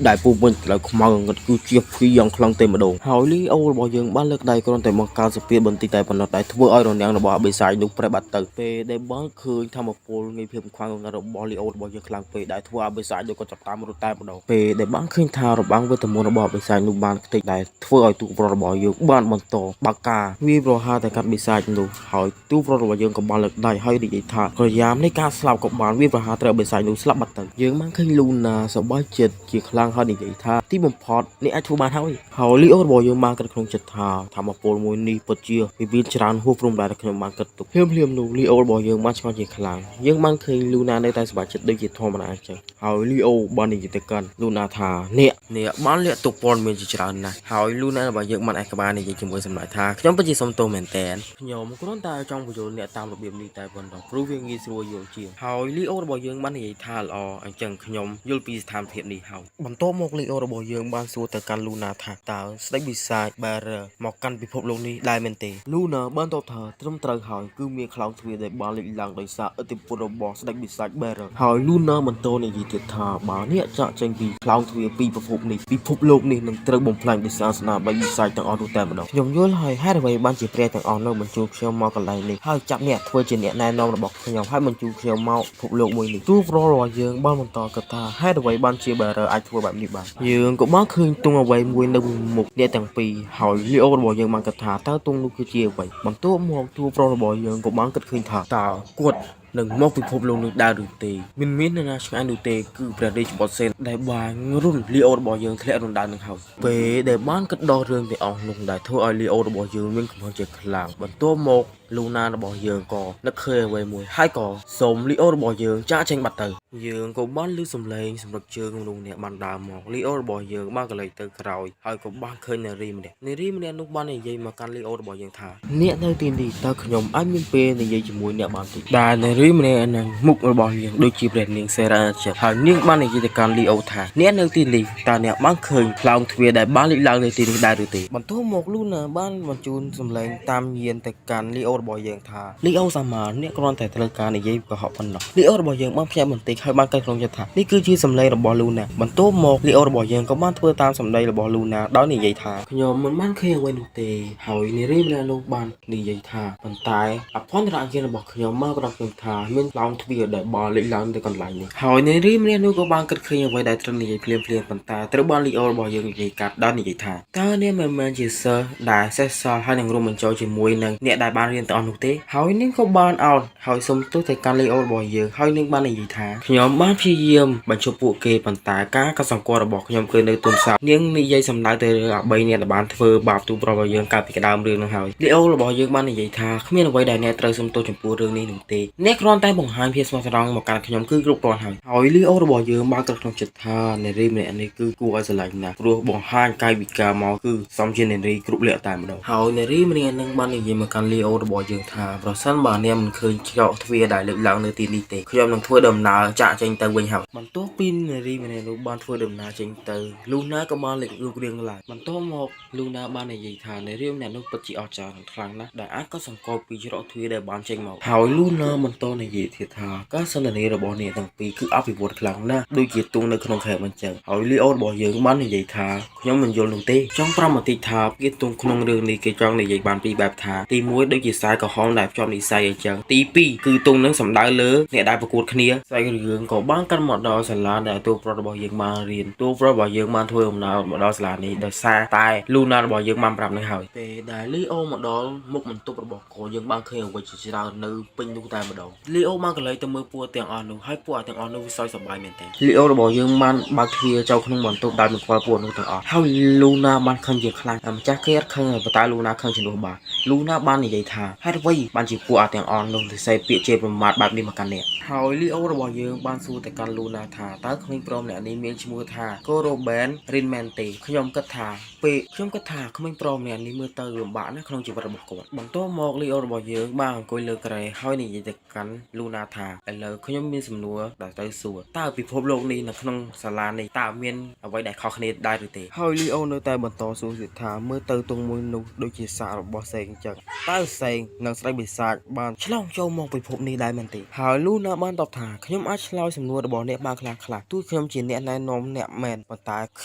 ដែលពោរពេញទៅដោយខ្មៅងងឹតគឺជាភីយ៉ាងខ្លាំងតែម្ដងហើយលីអូរបស់យើងបានលើកដៃគ្រាន់តែបង្កើនសពាបន្តិចតែប៉ុណ្ណោះតែធ្វើឲ្យរនាំងរបស់អាបេសាយនោះប្រែបាត់ទៅពេលដែលបានឃើញធម្មពលងាយភាពខ្លាំងងងឹតរបស់លីអូរបស់យើងខ្លាំងពេកដែលធ្វើឲ្យអាបេសាយនោះក៏ចាប់តាមរត់តែម្ដងពេលដែលបានឃើញថារបាំងវេទមន្តរបស់អាបេសាយនោះបានខ្ទេចដែលធ្វើឲ្យទូប្រុសរបស់យើងបានបន្តបើកការវាយប្រហារទៅកាន់បិសាចនោះហើយទូប្រុសរបស់យើងក៏បានលើកដៃហើយនិយាយថាក្រយ៉ាមនៃការស្លាប់ក៏បានវាយប្រហារត្រូវបិសាចនោះស្លាប់បាត់ទៅយើងបានឃើញលូណាសប្បាយចិត្តជាខ្លាំងហើយនិយាយថាទីបំផុតនេះអាចធ្វើបានហើយហើយលីអូរបស់យើងបានគិតក្នុងចិត្តថាធម្មពលមួយនេះពិតជាវាមានច្រើនហួសព្រំដែលខ្ញុំបានគិតទុកភ្លាមភ្លាមនោះលីអូរបស់យើងបានឆ្ងល់ជាខ្លាំងយើងបានឃើញលូណានៅតែសប្បាយចិត្តដូចជាធម្មតាអញ្ចឹងហើយលីអូបាននិយាយទៅកាន់លូណាថាអ្នកអ្នកបានលាក់ទុកព័ត៌មានជាច្រើនណាស់ហើយលូណារបស់យើងបានឯកបាលនិយាយជាមួយសម្ដេចថាខ្ញុំពិតជាសុំទោសមែនតើខ្ញុំគ្រាន់តែចង់បញ្យល់អ្នកតាមរបៀបនេះតែប៉ុណ្ណោះព្រោះវាងាយស្រួលយល់ជាងហើយលីអូរបស់យើងបាននិយាយថាល្អអញ្ចឹងខ្ញុំយល់ពីស្ថានភាពនេះហើយបន្ទាប់មកលីអូរបស់យើងបានសួរទៅកាន់លូណាថាតើស្ដេចបិសាច Bearer មកកាន់ពិភពលោកនេះដែរមែនទេលូណាបានតបថាត្រឹមត្រូវហើយគឺមានខ្លោងទ្វារដែលបានលេចឡើងដោយសារឥទ្ធិពលរបស់ស្ដេចបិសាច Bearer ហើយលូណាបន្តនិយាយទៀតថាបើអ្នកចាក់ចេញពីខ្លោងទ្វារពីពិភពនេះពិភពលោកនេះនឹងត្រូវបំផ្លាញដោយសារស្នាដៃបិសាចទាំងអស់នោះតែម្ដងខ្ញុំយល់ហើយហេតុអ្វីបានជាព្រះទាំងអស់នោះបញ្ជូនខ្ញុំមកកន្លែងនេះហើយចាប់អ្នកធ្វើជាអ្នកណែនាំរបស់ខ្ញុំហើយបញ្ជូនខ្ញុំមកពិភពលោកមួយនេះទូប្រុសរបស់យើងបានបន្តគិតថាហេតុអ្វីបានជា Bearer អាចធ្វើបែបនេះបានយើងក៏បានឃើញទង់អ្វីមួយនៅមុខអ្នកទាំងពីរហើយលីអូរបស់យើងបានគិតថាតើទង់នោះគឺជាអ្វីបន្ទាប់មកទូប្រុសរបស់យើងក៏បានគិតឃើញថាតើគាត់នឹងមកពិភពលោកនេះដែរឬទេមិនមាននរណាឆ្ងាយនោះទេគឺព្រះរាជបុត្រសេនដែលបានរុនលីអូរបស់យើងធ្លាក់រណ្ដៅនឹងហើយពេលដែលបានគិតដល់រឿងទាំងអស់នោះដែលធ្វើឲ្យលីអូរបស់យើងមានកំហឹងជាខ្លាំងបន្ទាប់មកលូណារបស់យើងក៏នឹកឃើញអ្វីមួយហើយក៏សូមលីអូរបស់យើងចាកចេញបាត់ទៅយើងក៏បានឮសំឡេងសម្រុកជើងមនុស្សម្នាក់បានដើរមកលីអូរបស់យើងបានក៏លេចទៅក្រោយហើយក៏បានឃើញនារីម្នាក់នារីម្នាក់នោះបាននិយាយមកកាន់លីអូរបស់យើងថាអ្នកនៅទីនេះតើខ្ញុំអាចមានពេលនិយាយជាមួយអ្នកបានទេដែលនារីម្នាក់នឹងមុខរបស់នាងដូចជាព្រះនាងសេរ៉ាជាហើយនាងបាននិយាយទៅកាន់លីអូថាអ្នកនៅទីនេះតើអ្នកបានឃើញខ្លោងទ្វារដែលបានលេចឡើងនៅទីនេះដែរឬទេបន្ទាប់មកលូណាបានបញ្ជូនសម្លេងតាមញាណទៅកាន់លីអូរបស់យើងថាលីអូសាម៉ាអ្នកគ្រាន់តែត្រូវការនិយាយកុហកប៉ុណ្ណោះលីអូរបស់យើងបានភ្ញាក់បន្តិចហើយបានគិតក្នុងចិត្តថានេះគឺជាសម្លេងរបស់លូណាបន្ទាប់មកលីអូរបស់យើងក៏បានធ្វើតាមសម្ដីរបស់លូណាដោយនិយាយថាខ្ញុំមិនបានឃើញអ្វីនោះទេហើយនារីម្នាក់នោះបាននិយាយថាប៉ុន្តែអភន្តរយានរបស់ខ្ញុំមកប្រាប់ខ្ញុំថាមានខ្លោងទ្វារដែលបានលេចឡើងទៅកន្លែងនេះហើយនារីម្នាក់នោះក៏បានគិតឃើញអ្វីដែលត្រូវនិយាយភ្លាមៗប៉ុន្តែត្រូវបានលីអូរបស់យើងនិយាយកាត់ដោយនិយាយថាតើនាងមិនមែនជាសិស្សដែលសេះសល់ហើយនឹងរួមបញ្ចូលជាមួយនឹងអ្នកដែលបានរៀនទាំងអស់នោះទេហើយនាងក៏បានអោនហើយសុំទោសទៅកាន់លីអូរបស់យើងហើយនាងបាននិយាយថាខ្ញុំបានព្យាយាមបញ្ឈប់ពួកគេប៉ុន្តែការកត់សម្គាល់របស់ខ្ញុំគឺនៅទុនសាបនាងនិយាយសម្ដៅទៅលើអាបីអ្នកដែលបានធ្វើបាបទូប្រុសរបស់យើងកាលពីដើមរឿងនោះហើយលីអូរបស់យើងបាននិយាយថាគ្មានអ្វីដែលអ្នកត្រូវសុំទោសចំពោះរឿងនេះនោះទេអ្នកគ្រាន់តែបង្ហាញភាពស្មោះត្រង់មកកាន់ខ្ញុំគឺគ្រប់គ្រាន់ហើយហើយលីអូរបស់យើងបានគិតក្នុងចិត្តថានារីម្នាក់នេះគឺគួរឲ្យស្រឡាញ់ណាស់ព្រោះបង្ហាញកាយវិការមកគឺសមជានារីគ្រប់លក្ខតែម្ដងហើយនារីម្នាក់នឹងបាននិយាយមកកាន់លីអូរបស់ របស់យើងថាប្រសិនបើអ្នកមិនឃើញច្រកទ្វារដែលលើកឡើងនៅទីនេះទេខ្ញុំនឹងធ្វើដំណើរចាក់ចេញទៅវិញហើយបន្ទាប់ពីនារីម្នាក់នោះបានធ្វើដំណើរចេញទៅលូណាក៏បានលេចរូបរាងឡើងបន្ទាប់មកលូណាបាននិយាយថានារីម្នាក់នោះពិតជាអស្ចារ្យនិងខ្លាំងណាស់ដែលអាចកត់សម្គាល់ពីច្រកទ្វារដែលបានចេញមកហើយលូណាបន្តនិយាយទៀតថាការសន្ទនារបស់អ្នកទាំងពីរគឺអភិវឌ្ឍខ្លាំងណាស់ដូចជាទូងនៅក្នុងខេមអញ្ចឹងហើយលីអូរបស់យើងបាននិយាយថាខ្ញុំមិនយល់នោះទេចង់ប្រាប់បន្តិចថាពាក្យទូងក្នុងរឿងនេះគេចង់និយាយបានពីរបែបថាទី1ដូចជាខ្សែក្រហមដែលភ្ជាប់និស័យអញ្ចឹងទី2គឺទូងនឹងសំដៅលើអ្នកដែលប្រកួតគ្នាខ្សែរឿងក៏បានកាន់មកដល់សាលាដែលតួប្រុសរបស់យើងបានរៀនតួប្រុសរបស់យើងបានធ្វើដំណើរមកដល់សាលានេះដោយសារតែលូណារបស់យើងបានប្រាប់នឹងហើយពេលដែលលីអូមកដល់មុខបន្ទប់របស់កូនយើងបានឃើញអ្វីជាច្រើននៅពេញនោះតែម្ដងលីអូបានកន្លែងទៅមើលពួកទាំងអស់នោះហើយពួកទាំងអស់នោះវាសើចសប្បាយមែនទែនលីអូរបស់យើងបានបើកទ្វារចូលក្នុងបន្ទប់ដោយមិនខ្វល់ពួកនោះទាំងអស់ហើយលូណាបានខឹងជាខ្លាំងម្ចាស់គេអត់ខឹងប៉ុន្តែលូណាខឹងជំនួសបាទលូណាបាននិយាយថាហេតុអ្វីបានជាពួកអាទាំងអស់នោះទៅសេពាក្យជេរប្រមាថបែបនេះមកកាន់អ្នកហើយលីអូរបស់យើងបានសួរទៅកាន់លូណាថាតើក្មេងប្រុសម្នាក់នេះមានឈ្មោះថាកូរ៉ូបែនរីនមែនទេខ្ញុំគិតថាពេលខ្ញុំគិតថាក្មេងប្រុសម្នាក់នេះមើលទៅលំបាកណាស់ក្នុងជីវិតរបស់គាត់បន្ទាប់មកលីអូរបស់យើងបានអង្គុយលើគ្រែហើយនិយាយទៅកាន់លូណាថាឥឡូវខ្ញុំមានសំណួរដែលត្រូវសួរតើពិភពលោកនេះនៅក្នុងសាលានេះតើមានអ្វីដែលខុសគ្នាដែរឬទេហើយលីអូនៅតែបន្តសួរទៀតថាមើលទៅទងមួយនោះដូចជាសាករបស់សេងអញ្ចឹងតើសេងនិងស្រីបិសាចបានឆ្លងចូលមកពិភពនេះដែរមែនទេហើយលូណាបានតបថាខ្ញុំអាចឆ្លើយសំណួររបស់អ្នកបានខ្លះខ្លះទោះខ្ញុំជាអ្នកណែនាំអ្នកមែនប៉ុន្តែខ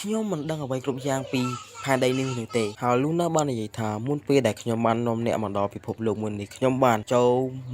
្ញុំមិនដឹងអ្វីគ្រប់យ៉ាងពីផែនដីនេះនោះទេហើយលូណាបាននិយាយថាមុនពេលដែលខ្ញុំបាននាំអ្នកមកដល់ពិភពលោកមួយនេះខ្ញុំបានចូល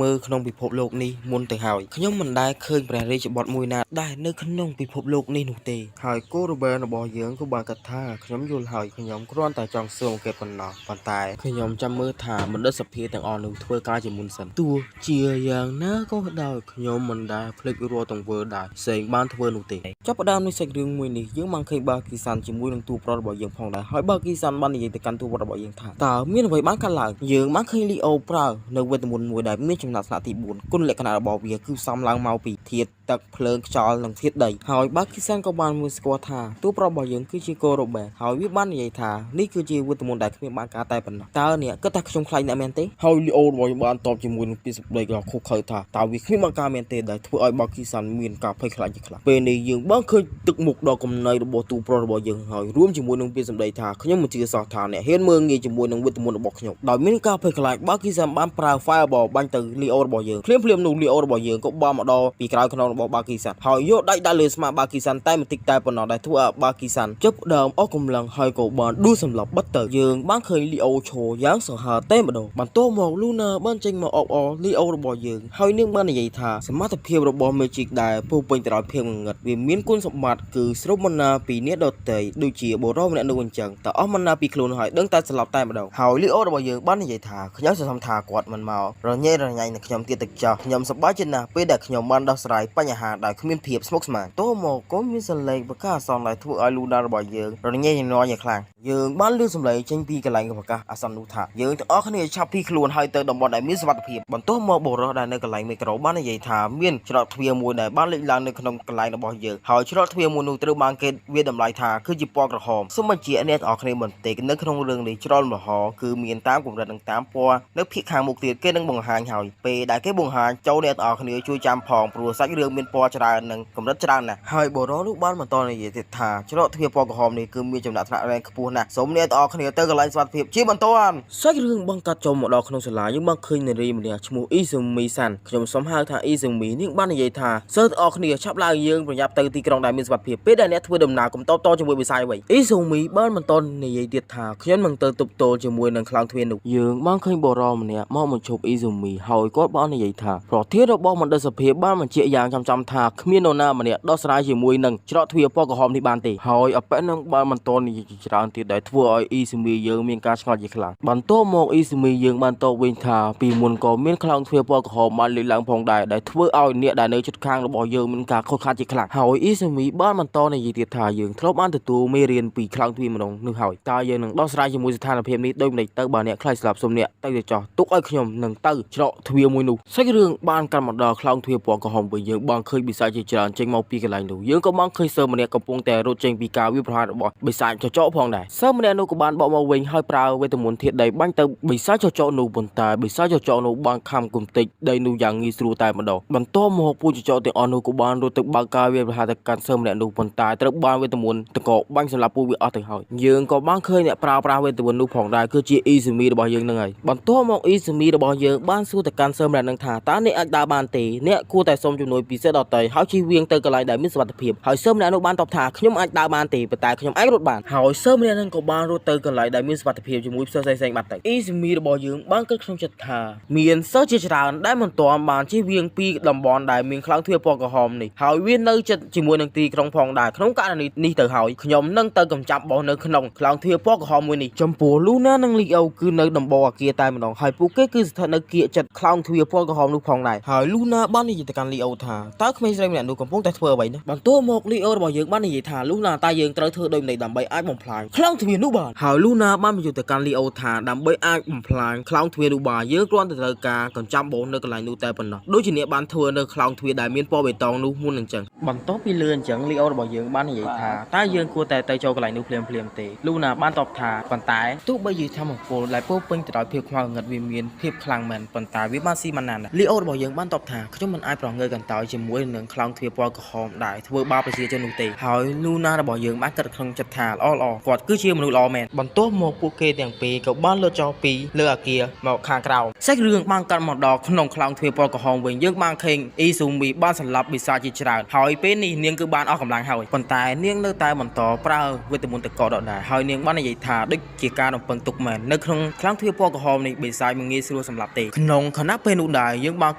មើលក្នុងពិភពលោកនេះមុនទៅហើយខ្ញុំមិនដែលឃើញព្រះរាជបុត្រមួយណាដែលនៅក្នុងពិភពលោកនេះនោះទេហើយគូរ៉ូបែនរបស់យើងក៏បានគិតថាខ្ញុំយល់ហើយខ្ញុំគ្រាន់តែចង់សួរគេប៉ុណ្ណោះប៉ុន្តែខ្ញុំចាំមើលថាបណ្ឌិតសភាទាំងអស់នោះធ្វើការជាមុនសិនទោះជាយ៉ាងណាក៏ដោយខ្ញុំមិនដែលភ្លេចរាល់ទង្វើដែលផ្សេងបានធ្វើនោះទេចាប់ផ្ដើមនៃសាច់រឿងមួយនេះយើងបានឃើញបាគីសានជាមួយនឹងតួប្រុសរបស់យើងផងដែរហើយបាគីសានបាននិយាយទៅកាន់តួប្រុសរបស់យើងថាតើមានអ្វីបានកើតឡើងយើងបានឃើញលីអូប្រើនៅវេទមន្តមួយដែលមានចំណាត់ថ្នាក់ទី4គុណលក្ខណៈរបស់វាគឺផ្សំឡើងមកពីធាតុទឹកភ្លើងខ្យល់និងធាតុដីហើយបាគីសានក៏បានមួយស្គាល់ថាតួប្រុសរបស់យើងគឺជាកូរ៉ូបែហើយវាបាននិយាយថានេះគឺជាវេទមន្តដែលគ្មានបានការតែប៉ុណ្ណោះតើអ្នកគិតថាខ្ញុំខ្លាចអ្នកមែនទេហើយលីអូរបស់យើងបានតបជាមួយនឹងពាក្យសម្ដីដ៏ឃោរឃៅថាតើវាគ្មានបានការមែនទេដែលធ្វើឲ្យបាគីសានមានការភ័យខ្លាចជាខ្លាំងពេលនេះយើងបានឃើញទឹកមុខដ៏កំណៃរបស់តួប្រុសរបស់យើងហើយរួមជាមួយនឹងពាក្យសម្ដីថាខ្ញុំមិនជឿសោះថាអ្នកហ៊ានមើលងាយជាមួយនឹងវេទមន្តរបស់ខ្ញុំដោយមានការភ័យខ្លាចបាគីសានបានប្រើ Fireball បាញ់ទៅលីអូរបស់យើងភ្លាមភ្លាមនោះលីអូរបស់យើងក៏បានមកដល់ពីក្រោយខ្នងរបស់បាគីសានហើយយកដៃដាក់លើស្មាបាគីសានតែបន្តិចតែប៉ុណ្ណោះដែលធ្វើឲ្យបាគីសានជប់ដើមអស់កម្លាំងហើយក៏បានដួលសម្លាប់បាត់ទៅយើងបានឃើញលីអូឈរយ៉ាងសង្ហើតែម្ដងបន្ទាប់មកលូណាបានចេញមកអបអរលីអូរបស់យើងហើយនាងបាននិយាយថាសមត្ថភាពរបស់ Magic ដែលពោរពេញទៅដោយភាពងងឹតវាមានគុណសម្បត្តិគឺស្រូប mana ពីអ្នកដទៃដូចជាបុរសម្នាក់នោះអញ្ចឹងតើអស់ mana ពីខ្លួនហើយដឹងតែស្លាប់តែម្ដងហើយលីអូរបស់យើងបាននិយាយថាខ្ញុំសង្ឃឹមថាគាត់មិនមករញ៉េរញ៉ៃនឹងខ្ញុំទៀតទៅចោះខ្ញុំសប្បាយចិត្តណាស់ពេលដែលខ្ញុំបានដោះស្រាយបញ្ហាដោយគ្មានភាពស្មុគស្មាញទោះមកក៏មានសលេងប្រកាសអាសន្នដែលធ្វើឲ្យលូណារបស់យើងរញ៉េរញ៉ៃយ៉ាងខ្លាំងយើងបានលឺសំឡេងចេញពីកន្លែងប្រកាសអាសន្ននោះថាយើងទាំងអស់គ្នាឆាប់ភៀសខ្លួនហើយទៅតំបន់ដែលមានសុវត្ថិភាពបន្ទាប់មកបុរសដែលនៅកន្លែងមីក្រូបាននិយាយថាមានច្រកទ្វារមួយដែលបានលេចឡើងនៅក្នុងកន្លែងរបស់យើងហើយច្រកទ្វារមួយនោះត្រូវបានគេវាតម្លៃថាគឺជាពណ៌ក្រហមសូមបញ្ជាក់អ្នកទាំងអស់គ្នាបន្តិចនៅក្នុងរឿងនេះច្រកលំហគឺមានតាមកម្រិតនិងតាមពណ៌នៅភាគខាងមុខទៀតគេនឹងបង្ហាញហើយពេលដែលគេបង្ហាញចូលអ្នកទាំងអស់គ្នាជួយចាំផងព្រោះសាច់រឿងមានពណ៌ច្រើននិងកម្រិតច្រើនណាស់ហើយបុរសនោះបានបន្តនិយាយទៀតថាច្រកទ្វារពណ៌ក្រហមនេះគឺមានចំណាត់ថ្នាក់រែងខ្ពស់ណាស់សូមអ្នកទាំងអស់គ្នាទៅកន្លែងសុវត្ថិភាពជាបន្ទាន់សាច់រឿងបង្កាត់ចូលមកដល់ក្នុងសាលាយើងបានឃើញនារីម្នាក់ឈ្មោះអ៊ីស៊ូមីសាន់ខ្ញុំសូមហៅថាអ៊ីស៊ូមីនាងបាននិយាយថាសិស្សទាំងអស់គ្នាឆាប់ឡើងយើងប្រញាប់ទៅទីក្រុងដែលមានសុវត្ថិភាពពេលដែលអ្នកធ្វើដំណើរកុំតបតជាមួយបិសាចអ្វីអ៊ីស៊ូមីបានបន្តនិយាយទៀតថាខ្ញុំនឹងទៅទប់ទល់ជាមួយនឹងខ្លោងទ្វារនោះយើងបានឃើញបុរសម្នាក់មកបញ្ឈប់អ៊ីស៊ូមីហើយគាត់បាននិយាយថាប្រធានរបស់មណ្ឌលសភាបានបញ្ជាក់យ៉ាងចំៗថាគ្មាននរណាម្នាក់ដោះស្រាយជាមួយនឹងច្រកទ្វារពណ៌ក្រហមនេះបានទេហើយអប៉ែនឹងបានបន្តនិយាយជាច្រើនទៀតដែលធ្វើឲ្យអ៊ីស៊ូមីយើងមានការឆ្ងល់ជាខ្លាំងបន្ទាប់មកអ៊ីស៊ូមីយើងបានតបវិញថាពីមុនក៏មានខ្លោងទ្វារពណ៌ក្រហមបានលើកឡើងផងដែរដែលធ្វើឲ្យអ្នកដែលនៅជិតខាងរបស់យើងមានការខូចខាតជាខ្លាំងហើយអ៊ីស៊ូមីបានបន្តនិយាយទៀតថាយើងធ្លាប់បានទទួលមេរៀនពីខ្លោងទ្វារម្ដងនោះហើយតើយើងនឹងដោះស្រាយជាមួយស្ថានភាពនេះដូចម្តេចទៅបើអ្នកខ្លាចស្លាប់សូមអ្នកទៅទៅចោះទុកឲ្យខ្ញុំនឹងទៅច្រកទ្វារមួយនោះសាច់រឿងបានកាន់មកដល់ខ្លោងទ្វារពណ៌ក្រហមវិញយើងបានឃើញបិសាចជាច្រើនចេញមកពីកន្លែងនោះយើងក៏បានឃើញសើម្នាក់កំពុងតែរត់ចេញពីការវាយប្រហាររបស់បិសាចចចកផងដែរ។ សិស្សម្នាក់នោះក៏បានបកមកវិញហើយប្រើវេទមន្តធាតុដីបាញ់ទៅបិសាចចចកនោះប៉ុន្តែបិសាចចចកនោះបានខំគំតិចដីនោះយ៉ាងងាយស្រួលតែម្ដងបន្ទាប់មកពួកចចកទាំងអស់នោះក៏បានរត់ទៅបើកការវាយប្រហារទៅកាន់សិស្សម្នាក់នោះប៉ុន្តែត្រូវបានវេទមន្តតកបាញ់សម្លាប់ពួកវាអស់ទៅហើយយើងក៏បានឃើញអ្នកប្រើប្រាស់វេទមន្តនោះផងដែរគឺជាអ៊ីស៊ូមីរបស់យើងនឹងហើយបន្ទាប់មកអ៊ីស៊ូមីរបស់យើងបានសួរទៅកាន់សិស្សម្នាក់នឹងថាតើអ្នកអាចដើរបានទេអ្នកគួរតែសុំជំនួយពីសិស្សដទៃហើយជៀសវាងទៅកន្លែងដែលមានសុវត្ថិភាពហើយសិស្សម្នាក់នោះបានតបថាខ្ញុំអាចដើរបានទេប៉ុន្តែខ្ញុំអាចរត់បានហើយសិស្សម្នាក់នឹងក៏បានរត់ទៅកន្លែងដែលមានសុវត្ថិភាពជាមួយសិស្សផ្សេងៗបាត់ទៅអ៊ីស៊ូមីរបស់យើងបានគិតក្នុងចិត្តថាមានសិស្សជាច្រើនដែលមិនទាន់បានជៀសវាងពីតំបន់ដែលមានខ្លោងទ្វារពណ៌ក្រហមនេះហើយវានៅជិតជាមួយនឹងទីក្រុងផងដែរក្នុងករណីនេះទៅហើយខ្ញុំនឹងទៅកំចាប់បោះនៅក្នុងខ្លោងទ្វារពណ៌ក្រហមមួយនេះចំពោះលូណានិងលីអូគឺនៅដំបូងអាគារតែម្ដងហើយពួកគេគឺស្ថិតនៅគៀកចិត្តខ្លោងទ្វារពណ៌ក្រហមនោះផងដែរហើយលូណាបាននិយាយទៅកាន់លីអូថាតើក្មេងស្រីម្នាក់នោះកំពុងតែធ្វើអ្វីណាបន្ទាប់មកលីអូរបស់យើងបាននិយាយថាលូណាតើយើងត្រូវធ្វើដូចម្តេចដើម្បីអាចបំផ្លាញខ្លោងទ្វារនោះបានហើយលូណាបានបញ្យល់ទៅកាន់លីអូថាដើម្បីអាចបំផ្លាញខ្លោងទ្វារនោះបានយើងគ្រាន់តែត្រូវការកញ្ចាំបោសនៅកន្លែងនោះតែប៉ុណ្ណោះដូចជាអ្នកបានធ្វើនៅខ្លោងទ្វារដែលមានពណ៌បៃតងនោះមុនអញ្ចឹងបន្ទាប់ពីលឿនអញ្ចឹងលីអូរបស់យើងបាននិយាយថាតើយើងគួរតែទៅចូលកន្លែងនោះភ្លាមៗទេលូណាបានតបថាប៉ុន្តែទោះបីជាធម្មពលដែលពោរពេញទៅដោយភាពខ្មៅងងឹតវាមានភាពខ្លាំងមែនប៉ុន្តែវាបានស៊ីមិនណានលីអូរបស់យើងបានតបថាខ្ញុំមិនអាចប្រងើយកន្តើយជាមួយនឹងខ្លោងទ្វារពណ៌ក្រហមដែលធ្វើបាបប្រជាជននោះទេហើយលូណារបស់យើងបានគិតក្នុងចិត្តថាល្អល្អគាត់គឺជាមនុស្សល្អមែនបន្ទាប់មកពួកគេទាំងពីរក៏បានលើកចោលពីលើអាគារមកខាងក្រោមសាច់រឿងបានកាត់មកដល់ក្នុងខ្លោងទ្វារពណ៌ក្រហមវិញយើងបានឃើញអ៊ីស៊ូមីបានសម្លាប់បិសាចជាច្រើនហើយពេលនេះនាងគឺបានអស់កម្លាំងហើយប៉ុន្តែនាងនៅតែបន្តប្រើវេទមន្តតកដដែលហើយនាងបាននិយាយថាដូចជាការរំពឹងទុកមែននៅក្នុងខ្លោងទ្វារពណ៌ក្រហមនេះបិសាចមិនងាយស្រួលសម្លាប់ទេក្នុងខណៈពេលនោះដែរយើងបាន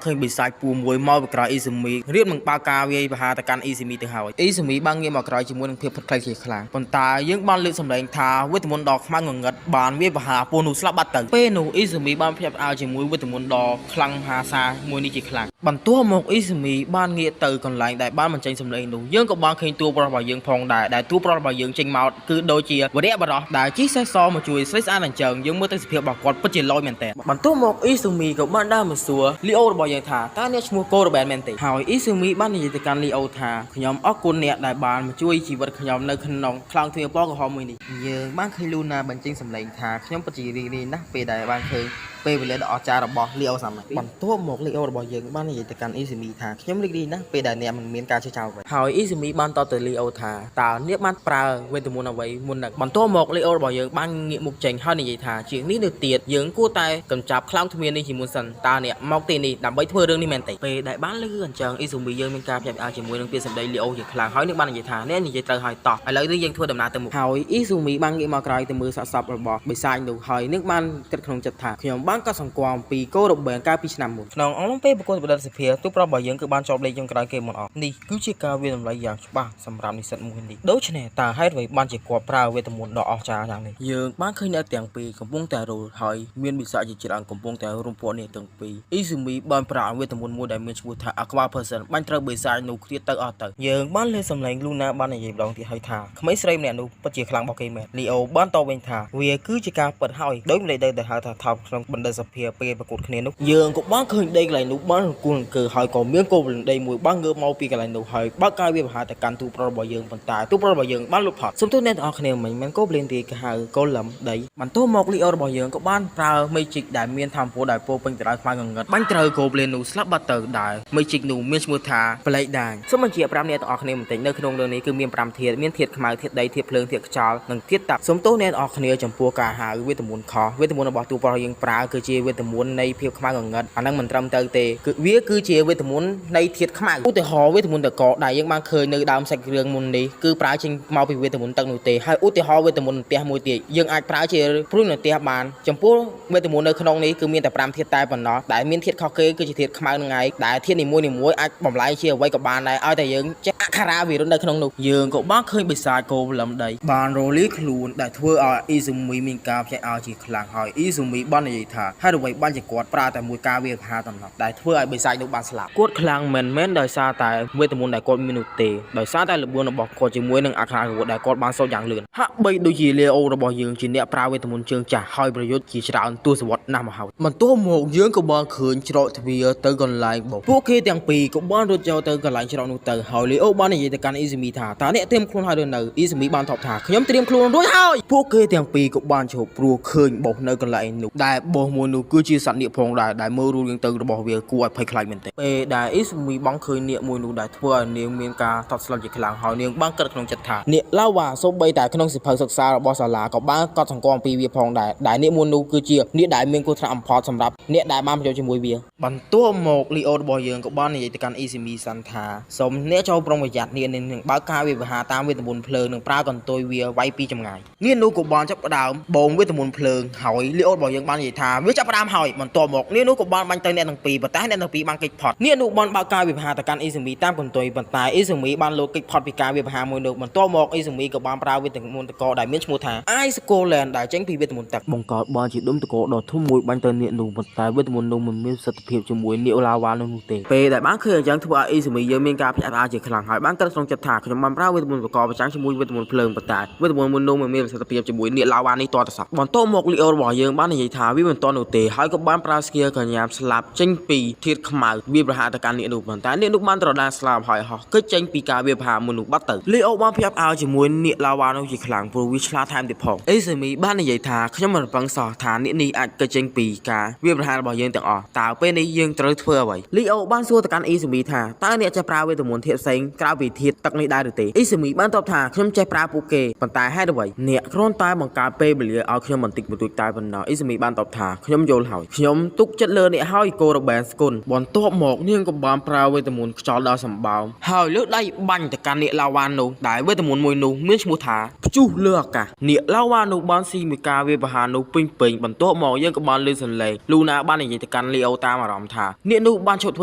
ឃើញបិសាចពូមួយមកពីក្រោយអ៊ីស៊ូមីរៀបនឹងបើកការវាយប្រហារទៅកាន់អ៊ីស៊ូមីទៅហើយអ៊ីស៊ូមីបានងាកមកក្រោយជាមួយនឹងភាពភិតខ្លាចជាខ្លាំងប៉ុន្តែយើងបានលើកសម្លេងថាវេទមន្តដ៏ខ្មៅងងឹតបានវាយប្រហារពូនោះស្លាប់បាត់ទៅពេលនោះអ៊ីស៊ូមីបានភ្ញាក់ផ្អើលជាមួយវេទមន្តដ៏ខ្លាំងមហាសាលមួយនេះជាខ្លាំងបន្ទាប់មកអ៊ីស៊ូមីបានងាកទៅកន្លែងដែលបានបញ្ចេញសម្លេងនោះយើងក៏បានឃើញតួប្រុសរបស់យើងផងដែរដែលតួប្រុសរបស់យើងចេញមកគឺដូចជាវរៈបរោះដែលជិះសេះសមកជួយស្រីស្អាតអញ្ចឹងយើងមើលទៅសភាពរបស់គាត់ពិតជាឡយមែនតើបន្ទាប់មកអ៊ីស៊ូមីក៏បានដើរមកសួរលីអូរបស់យើងថាតើអ្នកឈ្មោះកូរ៉ូបែនមែនទេហើយអ៊ីស៊ូមីបាននិយាយទៅកាន់លីអូថាខ្ញុំអរគុណអ្នកដែលបានមកជួយជីវិតខ្ញុំនៅក្នុងខ្លោងទ្វារពណ៌ក្រហមមួយនេះយើងបានឃើញលូណាបញ្ចេញសម្លេងថាខ្ញុំពិតជារីករាយណាស់ពេលដែលបានឃើញពេលវេលាដ៏អស្ចារ្យរបស់លីអូសាម៉ាបន្ទាប់មកលីអូរបស់យើងបាននិយាយទៅកាន់អ៊ីស៊ូមីថាខ្ញុំរីករាយណាស់ពេលដែលអ្នកមិនមានការជឿចោលអ្វីហើយអ៊ីស៊ូមីបានតបទៅលីអូថាតើអ្នកបានប្រើវេទមន្តអ្វីមុននឹងបន្ទាប់មកលីអូរបស់យើងបានងាកមុខចេញហើយនិយាយថាជាងនេះទៅទៀតយើងគួរតែកម្ចាត់ខ្លោងទ្វារនេះជាមុនសិនតើអ្នកមកទីនេះដើម្បីធ្វើរឿងនេះមែនទេពេលដែលបានឮអញ្ចឹងអ៊ីស៊ូមីយើងមានការភ្ញាក់ផ្អើលជាមួយនឹងពាក្យសម្ដីលីអូជាខ្លាំងហើយនឹងបាននិយាយថាអ្នកនិយាយត្រូវហើយតោះឥឡូវនេះយើងធ្វើដំណើរទៅមុខហើយអ៊ីស៊ូមីបានងាកមកក្រោយទៅមើលសាកសពរបស់បិសាចនោះហើយនឹងបានគិតក្នុងចិត្តថាខ្ញុំបានកត់សម្គាល់អំពីកូរ៉ូបែនកាលពីឆ្នាំមុនក្នុងអំឡុងពេលប្រកួតប្រឌិតសភាទូប្រុសរបស់យើងគឺបានជាប់លេខចុងក្រោយគេមុនអស់នេះគឺជាការវាយតម្លៃយ៉ាងច្បាស់សម្រាប់និស្សិតមួយនេះដូច្នេះតើហេតុអ្វីបានជាគាត់ប្រើវេទមន្តដ៏អស្ចារ្យយ៉ាងនេះយើងបានឃើញអ្នកទាំងពីរកំពុងតែរលហើយមានបិសាចជាច្រើនកំពុងតែរុំព័ទ្ធអ្នកទាំងពីរអ៊ីស៊ូមីបានប្រើវេទមន្តមួយដែលមានឈ្មោះថា Aqua Person បាញ់ត្រូវបិសាចនោះគ្រាទៅអស់ទៅយើងបានលើសម្លេងលូណាបាននិយាយម្ដងទៀតហើយថាក្មេងស្រីម្នាក់នោះពិតជាខ្លាំងរបស់គេមែនលីអូបានតបវិញថាវាគឺជាការពិតហើយដោយម្លេចទៅហៅថាថោកក្នុងបណ្ឌិតសភាពេលប្រកួតគ្នានោះយើងក៏បានឃើញដីកន្លែងនោះបានរង្គោះរង្គើហើយក៏មានកូនដីមួយបានងើបមកពីកន្លែងនោះហើយបើកកាយវាប្រហារទៅកាន់ទូប្រុសរបស់យើងប៉ុន្តែទូប្រុសរបស់យើងបានលុបផុតសំទោសអ្នកទាំងអស់គ្នាមិញមិនកូប្លៀនទេគេហៅកូលឹមដីបន្ទាប់មកលីអូរបស់យើងក៏បានប្រើមេជីកដែលមានធម្មពលដែលពោពេញទៅដោយខ្មៅងងឹតបាញ់ត្រូវកូប្លៀននោះស្លាប់បាត់ទៅដែលមេជីកនោះមានឈ្មោះថាប្លែកដាញសូមបញ្ជាក់ប្រាប់អ្នកទាំងអស់គ្នាបន្តិចនៅក្នុងរឿងនេះគឺមាន5ធាតុមានធាតុខ្មៅធាតុដីធាតុភ្លើងធាតុខ្យល់និងធាតុទឹកសូមទោសអ្នកទាំងអស់គ្នាចំពោះការហៅវេទមន្តខុសវេទមន្តរបស់ទូប្រុសយើងប្រើគឺជាវេទមន្តនៃភាពខ្មៅងងឹតអាហ្នឹងមិនត្រឹមត្រូវទេគឺវាគឺជាវេទមន្តនៃធាតុខ្មៅឧទាហរណ៍វេទមន្តតកដែលយើងបានឃើញនៅដើមសាច់រឿងមុននេះគឺប្រើចេញមកពីវេទមន្តទឹកនោះទេហើយឧទាហរណ៍វេទមន្តផ្ទះមួយទៀតយើងអាចប្រើជាព្រួយនៅផ្ទះបានចំពោះវេទមន្តនៅក្នុងនេះគឺមានតែ5ធាតុតែប៉ុណ្ណោះដែលមានធាតុខុសគេគឺជាធាតុខ្មៅនឹងឯងដែលធាតុនីមួយៗអាចបំលែងជាអ្វីក៏បានដែរឲ្យតែយើងចេះអក្ខរាវិរុទ្ធនៅក្នុងនោះយើងក៏បានឃើញបិសាចគោលំដីបានរលាយខ្លួនដែលធ្វើឲ្យអ៊ីស៊ូមីមានការភ្ញាក់ផ្អើលជាខ្លាំងហើយអ៊ីស៊ូមីបាននិយាយថា ថាហេតុអ្វីបានជាគាត់ប្រើតែមួយការវាយប្រហារតំណប់ដែលធ្វើឲ្យបិសាចនោះបានស្លាប់គាត់ខ្លាំងមិនមែនដោយសារតែវេទមន្តដែលគាត់មាននោះទេដោយសារតែល្បឿនរបស់គាត់ជាមួយនឹងអក្សរអាវុធដែលគាត់បានសូត្រយ៉ាងលឿនហាក់បីដូចជាលេអូរបស់យើងជាអ្នកប្រើវេទមន្តជើងចាស់ហើយប្រយុទ្ធជាច្រើនទសវត្សរ៍ណាស់មកហើយបន្ទាប់មកយើងក៏បានឃើញច្រកទ្វារទៅកន្លែងបុកពួកគេទាំងពីរក៏បានរត់ចូលទៅកន្លែងច្រកនោះទៅហើយលេអូបាននិយាយទៅកាន់អ៊ីស៊ូមីថាតើអ្នកត្រៀមខ្លួនហើយឬនៅអ៊ីស៊ូមីបានតបថាខ្ញុំត្រៀមខ្លួនរួចហើយពួកគេទាំងពីរក៏បានឈប់ព្រោះឃើញបុកនៅកន្លែងនោះដែលបុកមួយនោះគឺជាសត្វនាគផងដែរដែលមើលរូបរាងទៅរបស់វាគួរឲ្យភ័យខ្លាចមែនទែនពេលដែលអ៊ីស៊ូមីបងឃើញនាគមួយនោះដែលធ្វើឲ្យនាងមានការតក់ស្លុតជាខ្លាំងហើយនាងបានគិតក្នុងចិត្តថានាគឡាវ៉ាសូម្បីតែក្នុងសៀវភៅសិក្សារបស់សាលាក៏បានកត់សម្គាល់អំពីវាផងដែរដែលនាគមួយនោះគឺជានាគដែលមានគ្រោះថ្នាក់បំផុតសម្រាប់អ្នកដែលបានប្រយុទ្ធជាមួយវាបន្ទាប់មកលីអូរបស់យើងក៏បាននិយាយទៅកាន់អ៊ីស៊ូមីសាន់ថាសូមអ្នកចូលប្រុងប្រយ័ត្ននាគនេះនឹងបើកការវាយប្រហារតាមវេទមន្តភ្លើងនិងប្រើកន្ទុយវាវាយពីចម្ងាយនាគនោះក៏បានចាប់ផ្ដើមបូមវេទមន្តភ្លើងហើយលីអូរបស់យើងបាននិយាយថាវាចាប់ផ្ដើមហើយបន្ទាប់មកនាគនោះក៏បានបាញ់ទៅអ្នកទាំងពីរប៉ុន្តែអ្នកទាំងពីរបានគេចផុតនាគនោះបានបើកការវាយប្រហារទៅកាន់អ៊ីស៊ូមីតាមកន្ទុយប៉ុន្តែអ៊ីស៊ូមីបានលោតគេចផុតពីការវាយប្រហារមួយនោះបន្ទាប់មកអ៊ីស៊ូមីក៏បានប្រើវេទមន្តតកដែលមានឈ្មោះថា Ice Golem ដែលចេញពីវេទមន្តទឹកបង្កើតបានជាដុំតកដ៏ធំមួយបាញ់ទៅនាគនោះប៉ុន្តែវេទមន្តនោះមិនមានប្រសិទ្ធភាពជាមួយនាគឡាវ៉ានោះនោះទេពេលដែលបានឃើញអញ្ចឹងធ្វើឲ្យអ៊ីស៊ូមីយើងមានការភ្ញាក់ផ្អើលជាខ្លាំងហើយបានគិតក្នុងចិត្តថាខ្ញុំបានប្រើវេទមន្តតកប្រចាំងជាមួយវេទមន្តភ្លើងប៉ុន្តែវេទមន្តមួយនោះមិនមានប្រសិទ្ធភាពជាមួយនាគឡាវ៉ានេះតតែសោះបន្ទាប់មកលីអូរបស់យើងបាននិយាយថាវាមិនទាន់នោះទេហើយក៏បានប្រើskill កញ្ញាមស្លាប់ចេញពីធាតុខ្មៅវាប្រហារទៅកាន់នាគនោះប៉ុន្តែនាគនោះបានត្រដាស្លាប់ហើយហោះគេចចេញពីការវាយប្រហារមួយនោះបាត់ទៅលីអូបានភ្ញាក់ផ្អើលជាមួយនាគឡាវ៉ានោះជាខ្លាំងព្រោះវាឆ្លាតថែមទៀតផងអេស៊ូមីបាននិយាយថាខ្ញុំមិនរំពឹងសោះថានាគនេះអាចគេចចេញពីការវាយប្រហាររបស់យើងទាំងអស់តើពេលនេះយើងត្រូវធ្វើអ្វីលីអូបានសួរទៅកាន់អ៊ីស៊ូមីថាតើអ្នកចេះប្រើវេទមន្តធាតុផ្សេងក្រៅពីធាតុទឹកនេះដែរឬទេអ៊ីស៊ូមីបានតបថាខ្ញុំចេះប្រើពួកគេប៉ុន្តែហេតុអ្វីអ្នកគ្រាន់តែបង្កើតពេលវេលាឲ្យខ្ញុំបន្តិចបន្តួចតែប៉ុណ្ណោះអ៊ីស៊ូមីបានតបថាខ្ញុំយល់ហើយខ្ញុំទុកចិត្តលើអ្នកហើយកូរ៉បែនស្គុនបន្ទាប់មកនាងក៏បានប្រើវេទមន្តខ្យល់ដ៏សម្បើមហើយលើកដៃបាញ់ទៅកាន់នាគឡាវ៉ានោះដែលវេទមន្តមួយនោះមានឈ្មោះថាព្យុះលើអាកាសនាគឡាវ៉ានោះបានស៊ីមួយការវាយប្រហារនោះពេញពេញបន្ទាប់មកយើងក៏បានលើសំឡេងលូណាបាននិយាយទៅកាន់លីអូតាមអារម្មណ៍ថានាគនោះបានឈប់ធ្វ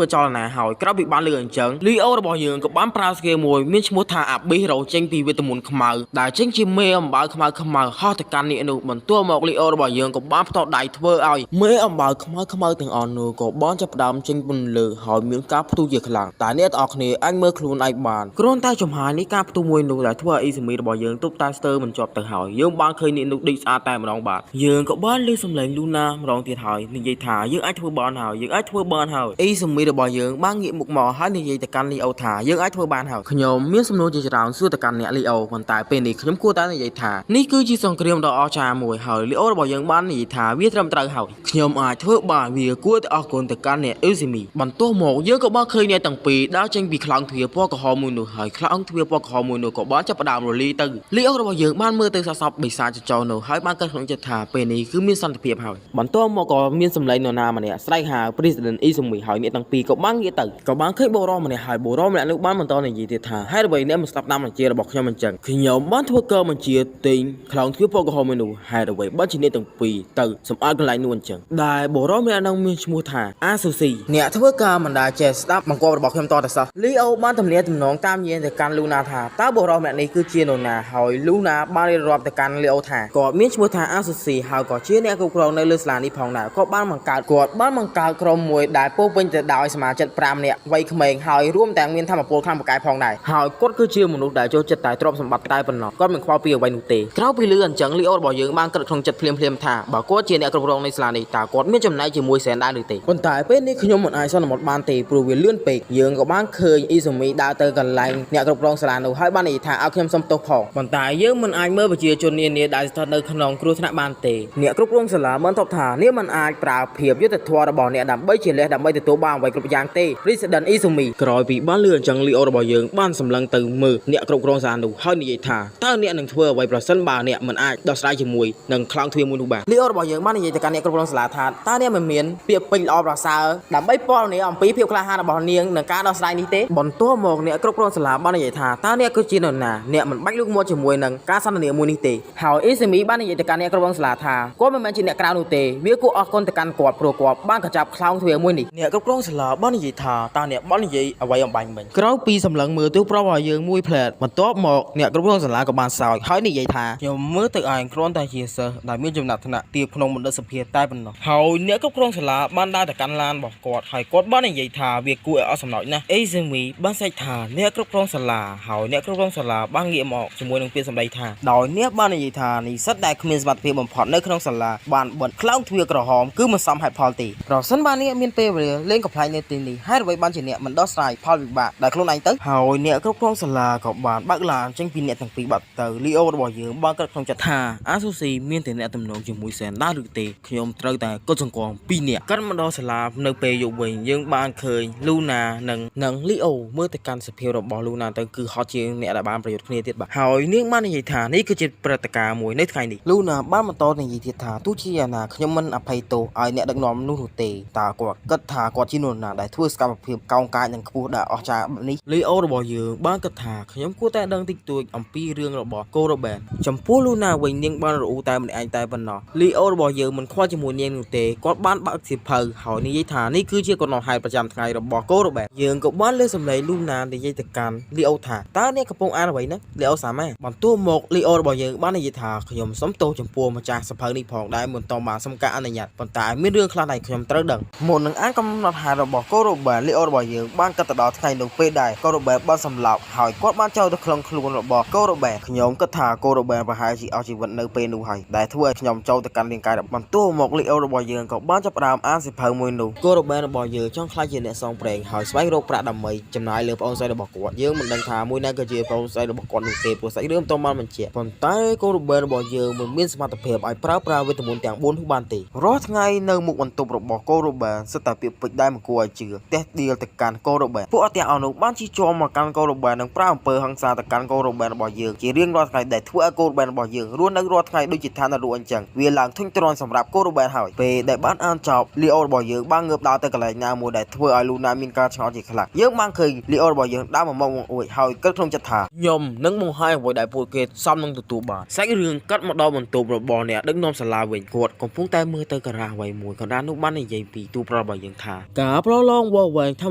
ើចលនាហើយក្រោយពីបានលើអញ្ចឹងលីអូរបស់យើងក៏បានប្រើskill មួយមានឈ្មោះថាអាប៊ីសរោចេញពីវេទមន្តខ្មៅដែលចេញជាមេអំបៅខ្មៅខ្មៅហោះទៅកាន់នាគនោះបន្ទាប់មកលីអូរបស់យើងក៏បានផ្ទាត់ដៃធ្វើឲ្យមេអំបៅខ្មៅខ្មៅទាំងអស់នោះក៏បានចាប់ផ្ដើមចេញពន្លឺហើយមានការផ្ទុះជាខ្លាំងតែអ្នកទាំងអស់គ្នាអាចមើលខ្លួនឯងបានគ្រាន់តែចំហាយនេះការផ្ទុះមួយនោះដែលធ្វើឲ្យអ៊ីស៊ូមីរបស់យើងទប់តែស្ទើរមិនជាប់ទៅហើយយើងបានឃើញនាគនោះដេកស្អាតតែម្ដងបាទយើងក៏បានឮសំឡេងលូណាម្ដងទៀតហើយនិយាយថាយើងអាចធ្វើបានហើយយើងអាចធ្វើបានហើយអ៊ីស៊ូមីរបស់យើងបានងាកមុខមកហើយនិយាយទៅកាន់លីអូថាយើងអាចធ្វើបានហើយខ្ញុំមានសំណួរជាច្រើនសួរទៅកាន់អ្នកលីអូប៉ុន្តែពេលនេះខ្ញុំគួរតែនិយាយថានេះគឺជាសង្គ្រាមដ៏អស្ចារ្យមួយហើយលីអូរបស់យើងបាននិយាយថាវាត្រឹមត្រូវហើយខ្ញុំអាចធ្វើបានវាគួរតែអរគុណទៅកាន់អ្នកអ៊ូស៊ីមីបន្ទាប់មកយើងក៏បានឃើញអ្នកទាំងពីរដើរចេញពីខ្លោងទ្វារពណ៌ក្រហមមួយនោះហើយខ្លោងទ្វារពណ៌ក្រហមមួយនោះក៏បានចាប់ផ្ដើមរលីទៅលីអូរបស់យើងបានមើលទៅសាកសពបិសាចចោនោះហើយបានគិតក្នុងចិត្តថាពេលនេះគឺមានសន្តិភាពហើយបន្ទាប់មកក៏មានសម្លេងនរណាម្នាក់ស្រែកហៅ President អ៊ីស៊ូមីហើយអ្នកទាំងពីរក៏បានងាកទៅក៏បានឃើញបុរសម្នាក់ហើយបុរសម្នាក់នោះបានបន្តនិយាយទៀតថាហេតុអ្វីអ្នកមិនស្ដាប់តាមបញ្ជារបស់ខ្ញុំអញ្ចឹងខ្ញុំបានធ្វើការបញ្ជាទិញខ្លោងទ្វារពណ៌ក្រហមមួយនោះហេតុអ្វីបានជាអ្នកទាំងពីរទៅសម្អាតកន្លែងនោះអញ្ចឹងដែលបុរសម្នាក់នោះមានឈ្មោះថាអាស៊ូស៊ីអ្នកធ្វើការមិនដែលចេះស្ដាប់បង្គាប់របស់ខ្ញុំតតែសោះលីអូបានទំនាក់ទំនងតាមយានទៅកាន់លូណាថាតើបុរសម្នាក់នេះគឺជានរណាហើយលូណាបានរៀបរាប់ទៅកាន់លីអូថាគាត់មានឈ្មោះថាអាស៊ូស៊ីហើយក៏ជាអ្នកគ្រប់គ្រងនៅលើសាលានេះផងដែរគាត់បានបង្កើតគាត់បានបង្កើតក្រុមមួយដែលពោរពេញទៅដោយសមាជិក5នាក់វ័យក្មេងហើយរួមទាំងមានធម៌ពលខ្លាំងពូកែផងដែរហើយគាត់គឺជាមនុស្សដែលចូលចិត្តតែទ្រព្យសម្បត្តិតែប៉ុណ្ណោះគាត់មិនខ្វល់ពីអ្វីនោះទេក្រៅពីលឺអញ្ចឹងលីអូរបស់យើងបានគិតក្នុងចិត្តភ្លាមៗថាបើគាត់ជាអ្នកគ្រប់គ្រងនៃសាលានេះតើគាត់មានចំណែកជាមួយសែនដែរឬទេប៉ុន្តែពេលនេះខ្ញុំមិនអាចសន្មត់បានទេព្រោះវាលឿនពេកយើងក៏បានឃើញអ៊ីស៊ូមីដើរទៅកន្លែងអ្នកគ្រប់គ្រងសាលានោះហើយបាននិយាយថាឲ្យខ្ញុំសុំទោសផងប៉ុន្តែយើងមិនអាចមើលប្រជាជននានាដែលស្ថិតនៅក្នុងគ្រោះថ្នាក់បានទេអ្នកគ្រប់គ្រងសាលាបានតបថានេះមិនអាចប្រើភាពយុត្តិធម៌របស់អ្នកដើម្បីជាលេសដើម្បីទទួលបានអ្វីគ្រប់យ៉ាងទេ President Izumi ក្រោយពីបានលឺអញ្ចឹងលីអូរបស់យើងបានសម្លឹងទៅមើលអ្នកគ្រប់គ្រងសាលានោះហើយនិយាយថាតើអ្នកនឹងធ្វើអ្វីប្រសិនបើអ្នកមិនអាចដោះស្រាយជាមួយនឹងខ្លោងទ្វារមួយនោះបានលីអូរបស់យើងបាននិយាយទៅកាន់អ្នកគ្រប់គ្រងសាលាថាតើអ្នកមិនមានពាក្យពេចន៍ល្អប្រសើរដើម្បីពណ៌នាអំពីភាពក្លាហានរបស់នាងនឹងការដោះស្រាយនេះទេបន្ទាប់មកអ្នកគ្រប់គ្រងសាលាបាននិយាយថាតើអ្នកគឺជានរណាអ្នកមិនបាច់លូកមាត់ជាមួយនឹងការសន្ទនាមួយនេះទេហើយអ៊ីសេមីបាននិយាយទៅកាន់អ្នកគ្រប់គ្រងសាលាថាគាត់មិនមែនជាអ្នកក្រៅនោះទេវាគួរអរគុណទៅកាន់គាត់ព្រោះគាត់បានកញ្ចាប់ខ្លោងទ្វារមួយនេះអ្នកគ្រប់គ្រងសាលាបាននិយាយថាតើអ្នកបាននិយាយអ្វីអំបញ្ញមិញក្រោយពីសម្លឹងមើលទូប្រុសរបស់យើងមួយផ្លែតបន្ទាប់មកអ្នកគ្រប់គ្រងសាលាក៏បានសើចហើយនិយាយថាខ្ញុំមើលទៅឯងគ្រាន់តែជាសិស្សដែលមានចំណាត់ថ្នាក់ទាបក្នុងមណ្ឌលសភា តែប៉ុណ្ណោះហើយអ្នកគ្រប់គ្រងសាលាបានដើរទៅកាន់ឡានរបស់គាត់ហើយគាត់បាននិយាយថាវាគួរឲ្យអស់សំណើចណាស់អេសេមីបានស្រែកថាអ្នកគ្រប់គ្រងសាលាហើយអ្នកគ្រប់គ្រងសាលាបានងាកមកជាមួយនឹងពាក្យសម្ដីថាដោយអ្នកបាននិយាយថានិស្សិតដែលគ្មានសមត្ថភាពបំផុតនៅក្នុងសាលាបានបិទខ្លោងទ្វារក្រហមគឺមិនសមហេតុផលទេប្រសិនបើអ្នកមានពេលវេលាលេងកំប្លែងនៅទីនេះហេតុអ្វីបានជាអ្នកមិនដោះស្រាយផលវិបាកដោយខ្លួនឯងទៅហើយអ្នកគ្រប់គ្រងសាលាក៏បានបើកឡានចេញពីអ្នកទាំងពីរបាត់ទៅលីអូរបស់យើងបានគិតក្នុងចិត្តថាអាស៊ូស៊ីមានតែអ្នកទំនងជាមួយសែនដែរឬទេខ្ញុំត្រូវតែកត់សម្គាល់ពីរនាក់កាត់មកដល់សាលានៅពេលយប់វិញយើងបានឃើញលូណានិងនិងលីអូមើលទៅកាន់សភាពរបស់លូណាទៅគឺហត់ជាងអ្នកដែលបានប្រយុទ្ធគ្នាទៀតបាទហើយនាងបាននិយាយថានេះគឺជាព្រឹត្តិការណ៍មួយនៅថ្ងៃនេះលូណាបានបន្តនិយាយទៀតថាទោះជាយ៉ាងណាខ្ញុំមិនអភ័យទោសឲ្យអ្នកដឹកនាំនោះនោះទេតើគាត់គិតថាគាត់ជានរណាដែលធ្វើសកម្មភាពកោងកាចនិងខ្ពស់ដែលអស្ចារ្យបែបនេះលីអូរបស់យើងបានគិតថាខ្ញុំគួរតែដឹងតិចតួចអំពីរឿងរបស់កូរ៉ូបែនចំពោះលូណាវិញនាងបានរអ៊ូតែម្នាក់ឯងតែប៉ុណ្ណោះលីអូរបស់យើងមិនខ្វល់ជាមួយនាងនោះទេគាត់បានបើកសៀវភៅហើយនិយាយថានេះគឺជាកំណត់ហេតុប្រចាំថ្ងៃរបស់កូរ៉ូបែនយើងក៏បានលើសំឡេងលូណានិយាយទៅកាន់លីអូថាតើអ្នកកំពុងអានអ្វីណាលីអូសាម៉ាបន្ទាប់មកលីអូរបស់យើងបាននិយាយថាខ្ញុំសុំទោសចំពោះម្ចាស់សៀវភៅនេះផងដែលមិនតបានសុំការអនុញ្ញាតប៉ុន្តែមានរឿងខ្លះដែលខ្ញុំត្រូវដឹងមុននឹងអានកំណត់ហេតុរបស់កូរ៉ូបែនលីអូរបស់យើងបានគិតទៅដល់ថ្ងៃនោះពេលដែលកូរ៉ូបែនបានសម្លាប់ហើយគាត់បានចូលទៅក្នុងខ្លួនរបស់កូរ៉ូបែនខ្ញុំគិតថាកូរ៉ូបែនប្រហែលជាអស់ជីវិតនៅពេលនោះហើយដែលធ្វើឲ្យខ្ញុំចូលទៅកាន់រាងកាយរបស់បន្ទាប់មកលីអូរបស់យើងក៏បានចាប់ផ្ដើមអានសៀវភៅមួយនោះកូរ៉ូបែនរបស់យើងចង់ក្លាយជាអ្នកសងប្រេងហើយស្វែងរកប្រាក់ដើម្បីចំណាយលើប្អូនស្រីរបស់គាត់យើងមិនដឹងថាមួយណាក៏ជាប្អូនស្រីរបស់គាត់នោះទេព្រោះសាច់រឿងមិនទាន់បានបញ្ជាក់ប៉ុន្តែកូរ៉ូបែនរបស់យើងមិនមានសមត្ថភាពឲ្យប្រើប្រាស់វេទមន្តទាំង4នោះបានទេរាល់ថ្ងៃនៅមុខបន្ទប់របស់កូរ៉ូបែនសុទ្ធតែពាក្យពេចន៍ដែលមិនគួរឲ្យជឿទះដៀលទៅកាន់កូរ៉ូបែនពួកអត់ទាំងអស់នោះបានជិះជាំមកកាន់កូរ៉ូបែននិងប្រើអំពើហិង្សាទៅកាន់កូរ៉ូបែនរបស់យើងជារៀងរាល់ថ្ងៃដែលធ្វើឲ្យកូរ៉ូបែនរបស់យើងរស់នៅរាល់ថ្ងៃដូចជាឋាននរកអញ្ចឹងវាឡើងធុញទ្រាន់សម្រាប់កូរ៉ូបែនហើយពេលដែលបានអានចប់លីអូរបស់យើងបានងើបដើរទៅកន្លែងណាមួយដែលធ្វើឲ្យលូណាមានការឆ្ងល់ជាខ្លាំងយើងបានឃើញលីអូរបស់យើងដើរមកមកអួយហើយគិតក្នុងចិត្តថាខ្ញុំនឹងបង្ហាញអ្វីដែលពួកគេសមនឹងទទួលបានសាច់រឿងកាត់មកដល់បន្ទប់របស់អ្នកដឹកនាំសាលាវិញគាត់កំពុងតែមើលទៅការ៉ាអ្វីមួយកណ្ដាលនោះបាននិយាយពីទូប្រុសរបស់យើងថាការប្រឡងវាស់វែងធម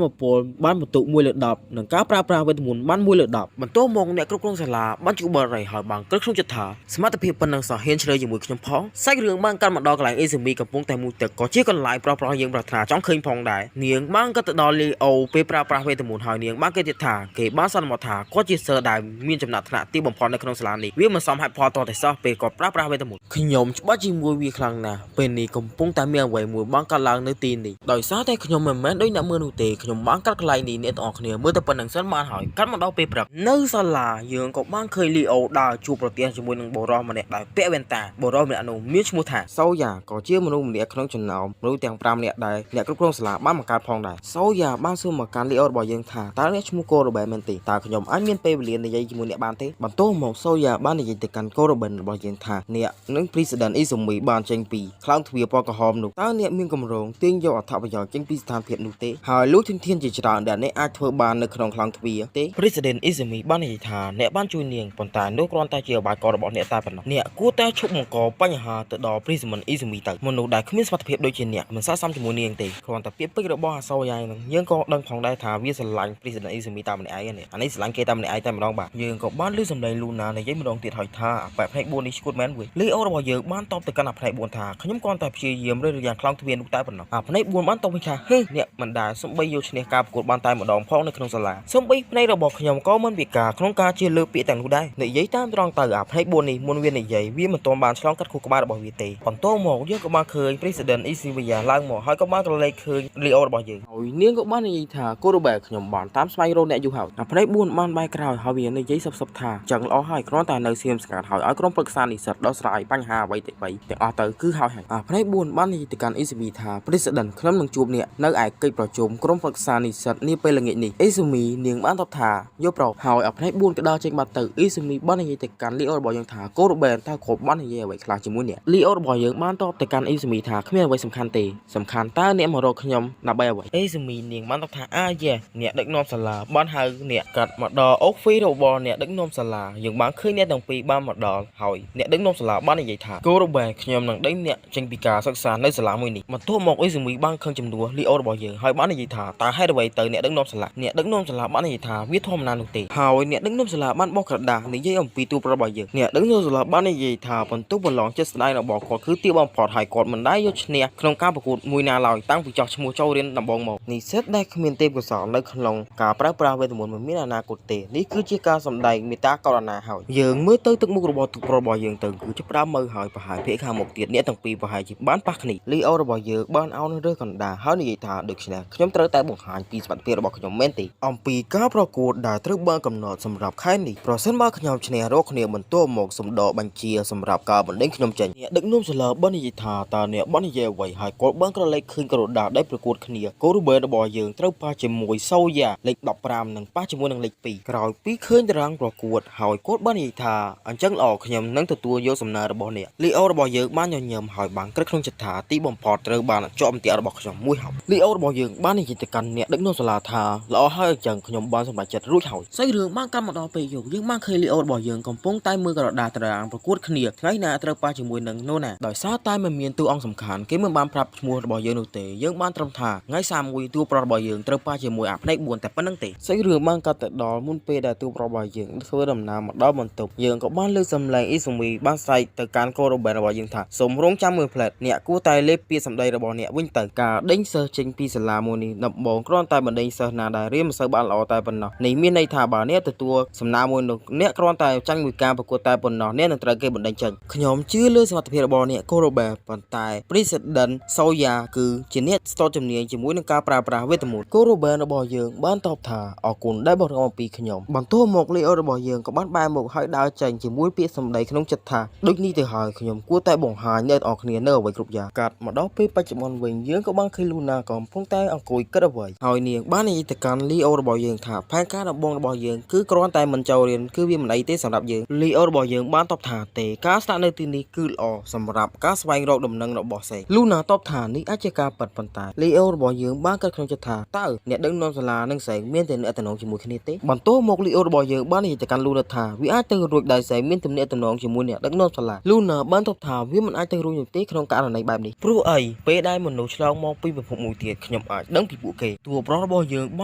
្មពលបានបន្ទុក1លើ10និងការប្រើប្រាស់វេទមន្តបាន1លើ10បន្ទាប់មកអ្នកគ្រប់គ្រងសាលាបានជួបបរិយហើយបានគិតក្នុងចិត្តថាសមត្ថភាពប៉ុណ្ណឹងសោះហ៊ានឆ្លើយជាមួយខ្ញុំផងសាច់រឿងបានកាត់មកដល់កន្លែងអេសេមីកំពុងតែមួយទឹកក៏ជាកន្លែងប្រុសៗយើងប្រាថ្នាចង់ឃើញផងដែរនាងបានគិតទៅដល់លីអូពេលប្រើប្រាស់វេទមន្តហើយនាងបានគិតទៀតថាគេបានសន្មតថាគាត់ជាសើដែលមានចំណាត់ថ្នាក់ទីបំផុតនៅក្នុងសាលានេះវាមិនសមហេតុផលតតែសោះពេលគាត់ប្រើប្រាស់វេទមន្តខ្ញុំច្បាស់ជាមួយវាខ្លាំងណាស់ពេលនេះកំពុងតែមានអ្វីមួយបានកើតឡើងនៅទីនេះដោយសារតែខ្ញុំមិនមែនដូចអ្នកមើលនោះទេខ្ញុំបានកាត់កន្លែងនេះអ្នកទាំងអស់គ្នាមើលតែប៉ុណ្្នឹងសិនបានហើយកាត់មកដល់ពេលព្រឹកនៅសាលាយើងក៏បានឃើញលីអូដើរជួបប្រទះជាមួយនឹងបុរសម្នាក់ដែលពាក់វ៉ែនតាបុរសម្នាក់នោះមានឈ្មោះថាសូយ៉ាក៏ជាមនុស្សម្នាក់ក្នុងចំណោមមនុស្សទាំង5នាក់ដែលអ្នកគ្រប់គ្រងសាលាបានបង្កើតផងដែរសូយ៉ាបានសួរមកកាន់លីអូរបស់យើងថាតើអ្នកឈ្មោះកូរ៉ូបែនមែនទេតើខ្ញុំអាចមានពេលវេលានិយាយជាមួយអ្នកបានទេបន្ទាប់មកសូយ៉ាបាននិយាយទៅកាន់កូរ៉ូបែនរបស់យើងថាអ្នកនិង President អ៊ីសូមីបានចេញពីខ្លោងទ្វារពណ៌ក្រហមនោះតើអ្នកមានកម្រងទាញយកអត្ថប្រយោជន៍ចេញពីស្ថានភាពនោះទេហើយលុះធនធានជាច្រើនដែលអ្នកអាចធ្វើបាននៅក្នុងខ្លោងទ្វារទេ President អ៊ីសូមីបាននិយាយថាអ្នកបានជួយនាងប៉ុន្តែនោះគ្រាន់តែជាឧបាយកលរបស់អ្នកតែប៉ុណ្ណោះអ្នកគួរតែឈប់បង្កបញ្ហាទៅដល់ President អ៊ីសូមីទៅមនុស្សដែលគ្មានសមត្ថភាពដូចជាអ្នកមិនស័ក្តិសមជាមួយនាងទេគ្រាន់តែពាក្យពេចន៍របស់អាសូយ៉ានឹងយើងក៏ដឹងផងដែរថាវាស្រឡាញ់ President អ៊ីសូមីតាមម្នាក់ឯងនេះអានេះស្រឡាញ់គេតាមម្នាក់ឯងតែម្ដងបាទយើងក៏បានឮសំឡេងលូណានិយាយម្ដងទៀតហើយថាអាប៉ែផ្នែក4នេះឈួតមែនវើយលីអូរបស់យើងបានតបទៅកាន់អាផ្នែក4ថាខ្ញុំគ្រាន់តែព្យាយាមរើសយ៉ាងខ្លោងទ្វារនោះតែប៉ុណ្ណោះអាផ្នែក4បានតបវិញថាហឺអ្នកមិនដែលសំបីយកឈ្នះការប្រកួតបានតែម្ដងផងនៅក្នុងសាលាសំបីផ្នែករបស់ខ្ញុំក៏មិនពិការក្នុងការជាលើពាក្យទាំងនោះដែរនិយាយតាមត្រង់ទៅអាផ្នែក4នេះមុនវានិយាយវាមិនទាន់បានឆ្លងកាត់ខួរក្បាលរបស់វាទេបន្ទាប់មកយើងក៏បានឃើញ President Isivia ឡើងមកហើយក៏បានក្រឡេកឃើញលីអូរបស់យើងហើយនាងក៏បាននិយាយថាគូរ៉ូបែខ្ញុំបានតាមស្វែងរកអ្នកយូរហើយអាផ្នែក4បានបែរក្រោយហើយវានិយាយសឹបៗថាចឹងល្អហើយគ្រាន់តែនៅសៀមស្ងាត់ហើយឲ្យក្រុមប្រឹក្សានិស្សិតដោះស្រាយបញ្ហាអ្វីទៅបីទាំងអស់ទៅគឺហើយហើយអាផ្នែក4បាននិយាយទៅកាន់ ECB ថា President ខ្ញុំនឹងជួបអ្នកនៅឯកិច្ចប្រជុំក្រុមប្រឹក្សានិស្សិតនាពេលល្ងាចនេះ ECB នាងបានតបថាយកប្រុសហើយអាផ្នែក4ក៏ដើរចេញបាត់ទៅ ECB បាននិយាយទៅកាន់លីអូរបស់យើងថាកូរ៉ូបែនតើគ្រប់បាននិយាយអ្វីខ្លះជាមួយអ្នកលីអូរបស់យើងបានតបទៅកាន់ ECB ថាគ្មានអ្វីសំខាន់ទេសំខាន់តើអ្នកមករកខ្ញុំដើម្បីអ្វី ECB នាងបានតបថាអាយេអ្នកដឹកនាំសាលាបានហៅអ្នកកាត់មកដល់អូហ្វីរបស់អ្នកដឹកនាំសាលាយើងបានឃើញអ្នកទាំងពីរបានមកដល់ហើយអ្នកដឹកនាំសាលាបាននិយាយថាកូរ៉ូបែនខ្ញុំនឹងដេញអ្នកចេញពីការសិក្សានៅសាលាមួយនេះបន្ទាប់មកអ៊ីស៊ូមីបានឃើញចំនួនលីអូរបស់យើងហើយបាននិយាយថាតើហេតុអ្វីទៅអ្នកដឹកនាំសាលាអ្នកដឹកនាំសាលាបាននិយាយថាវាធម្មតានោះទេហើយអ្នកដឹកនាំសាលាបានបោះក្រដាសនិយាយអំពីទូប្ររបស់យើងអ្នកដឹកនាំសាលាបាននិយាយថាបន្ទុកប្រឡងចិត្តស្ដាយរបស់គាត់គឺទាបបំផុត តហើយគាត់មិនដែលយកឈ្នះក្នុងការប្រកួតមួយណាឡើយតាំងពីចោះឈ្មោះចូលរៀនដំបូងមកនិស្សិតដែលគ្មានទេពកោសល្យនៅក្នុងការប្រើប្រាស់វេទមន្តមិនមានអនាគតទេនេះគឺជាការសម្ដែងមេត្តាករុណាហើយយើងមើលទៅទឹកមុខរបស់ទូប្រុសរបស់យើងទៅគឺចាប់ផ្ដើមមើលហើយប្រហែលភាគខាងមុខទៀតអ្នកទាំងពីរប្រហែលជាបានប៉ះគ្នាលីអូរបស់យើងបានអោនរើសកណ្ដាលហើយនិយាយថាដូច្នេះខ្ញុំត្រូវតែបង្ហាញពីសមត្ថភាពរបស់ខ្ញុំមែនទេអំពីការប្រកួតដែលត្រូវបានកំណត់សម្រាប់ខែនេះប្រសិនបើខ្ញុំឈ្នះរកគ្នាបន្ទាប់មកសម្ដកបញ្ជាសម្រាប់ការបណ្ដេញខ្ញុំចេញអ្នកដឹកនាំសាលាបាននិយាយថាតើអ្នកបាននិយាយអ្វីហើយគាត់បានក្រឡេកឃើញក្រដាសដែលប្រកួតគ្នាកូរូបែរបស់យើងត្រូវប៉ះជាមួយសូយ៉ាលេខ15និងប៉ះជាមួយនឹងលេខ2ក្រោយពីឃើញតារាងប្រកួតហើយគាត់បាននិយាយថាអញ្ចឹងល្អខ្ញុំនឹងទទួលយកសំណើរបស់អ្នកលីអូរបស់យើងបានញញឹមហើយបានក្រឹកក្នុងចិត្តថាទីបំផុតត្រូវបានជាប់អន្ទាក់របស់ខ្ញុំមួយហប់លីអូរបស់យើងបាននិយាយទៅកាន់អ្នកដឹកនាំសាលាថាល្អហើយអញ្ចឹងខ្ញុំបានសម្រេចចិត្តរួចហើយសាច់រឿងបានកាត់មកដល់ពេលយប់យើងបានឃើញលីអូរបស់យើងកំពុងតែមើលក្រដាសតារាងប្រកួតគ្នាថ្ងៃណាត្រូវប៉ះជាមួយនឹងណូណាដោយសារតែមិនមានតួអង្គសំខាន់គេមិនបានប្រាប់ឈ្មោះរបស់យើងនោះទេយើងបានត្រឹមថាថ្ងៃ31តួប្រុសរបស់យើងត្រូវប៉ះជាមួយអាភ្នែក4តែប៉ុណ្្នឹងទេសាច់រឿងបានកាត់ទៅដល់មុនពេលដែលតួប្រុសរបស់យើងធ្វើដំណើរមកដល់បន្ទប់យើងក៏បានលើកសម្លេងអ៊ីសូមីបានស្រែកទៅកាន់កូរ៉ូបែនរបស់យើងថាសូមរងចាំមួយផ្លែតអ្នកគួរតែលេបពាក្យសម្ដីរបស់អ្នកវិញទៅការដេញសិស្សចេញពីសាលាមួយនេះដំបូងគ្រាន់តែបណ្ដេញសិស្សណាដែលរៀនមិនសូវបានល្អតែប៉ុណ្ណោះនេះមានន័យថាបើអ្នកទទួលសំណើមួយនោះអ្នកគ្រាន់តែចាញ់មួយការប្រកួតតែប៉ុណ្ណោះអ្នកនឹងត្រូវគេបណ្ដេញចេញខ្ញុំជឿលើសមត្ថភាពរបស់អ្នកកូរ៉ូបែប៉ុន្តែ President សូយ៉ាគឺជាអ្នកស្ទាត់ជំនាញជាមួយនឹងការប្រើប្រាស់វេទមន្តកូរ៉ូបែរបស់យើងបានតបថាអរគុណដែលបង្រំអំពីខ្ញុំបន្ទាប់មកលីអូរបស់យើងក៏បានបែរមុខហើយដើរចេញជាមួយពាក្យសម្ដីក្នុងចិត្តថាដូចនេះទៅហើយខ្ញុំគួរតែបង្ហាញអ្នកទាំងអស់គ្នានៅអ្វីគ្រប់យ៉ាងកាត់មកដល់ពេលបច្ចុប្បន្នវិញយើងក៏បានឃើញលូណាកំពុងតែអង្គុយគិតអ្វីហើយនាងបាននិយាយទៅកាន់លីអូរបស់យើងថាផែនការដំបូងរបស់យើងគឺគ្រាន់តែមិនចូលរៀនគឺវាមិនអីទេសម្រាប់យើងលីអូរបស់យើងបានតបថាទេការស្នាក់នៅទីនេះគឺល្អសម្រាប់ការស្វែងរកដំណឹងរបស់សេលូណាតបថានេះអាចជាការពិតប៉ុន្តែលីអូរបស់យើងបានគិតក្នុងចិត្តថាតើអ្នកដឹកនាំសាលានិងសេងមានតែអ្នកតំណងជាមួយគ្នាទេបន្ទាប់មកលីអូរបស់យើងបាននិយាយទៅកាន់លូណាថាវាអាចទៅរួចដោយសេងមានទំនាក់ទំនងជាមួយអ្នកដឹកនាំសាលាលូណាបានតបថាវាមិនអាចទៅរួចនោះទេក្នុងករណីបែបនេះព្រោះអីពេលដែលមនុស្សឆ្លងមកពីពិភពមួយទៀតខ្ញុំអាចដឹងពីពួកគេតួប្រុសរបស់យើងប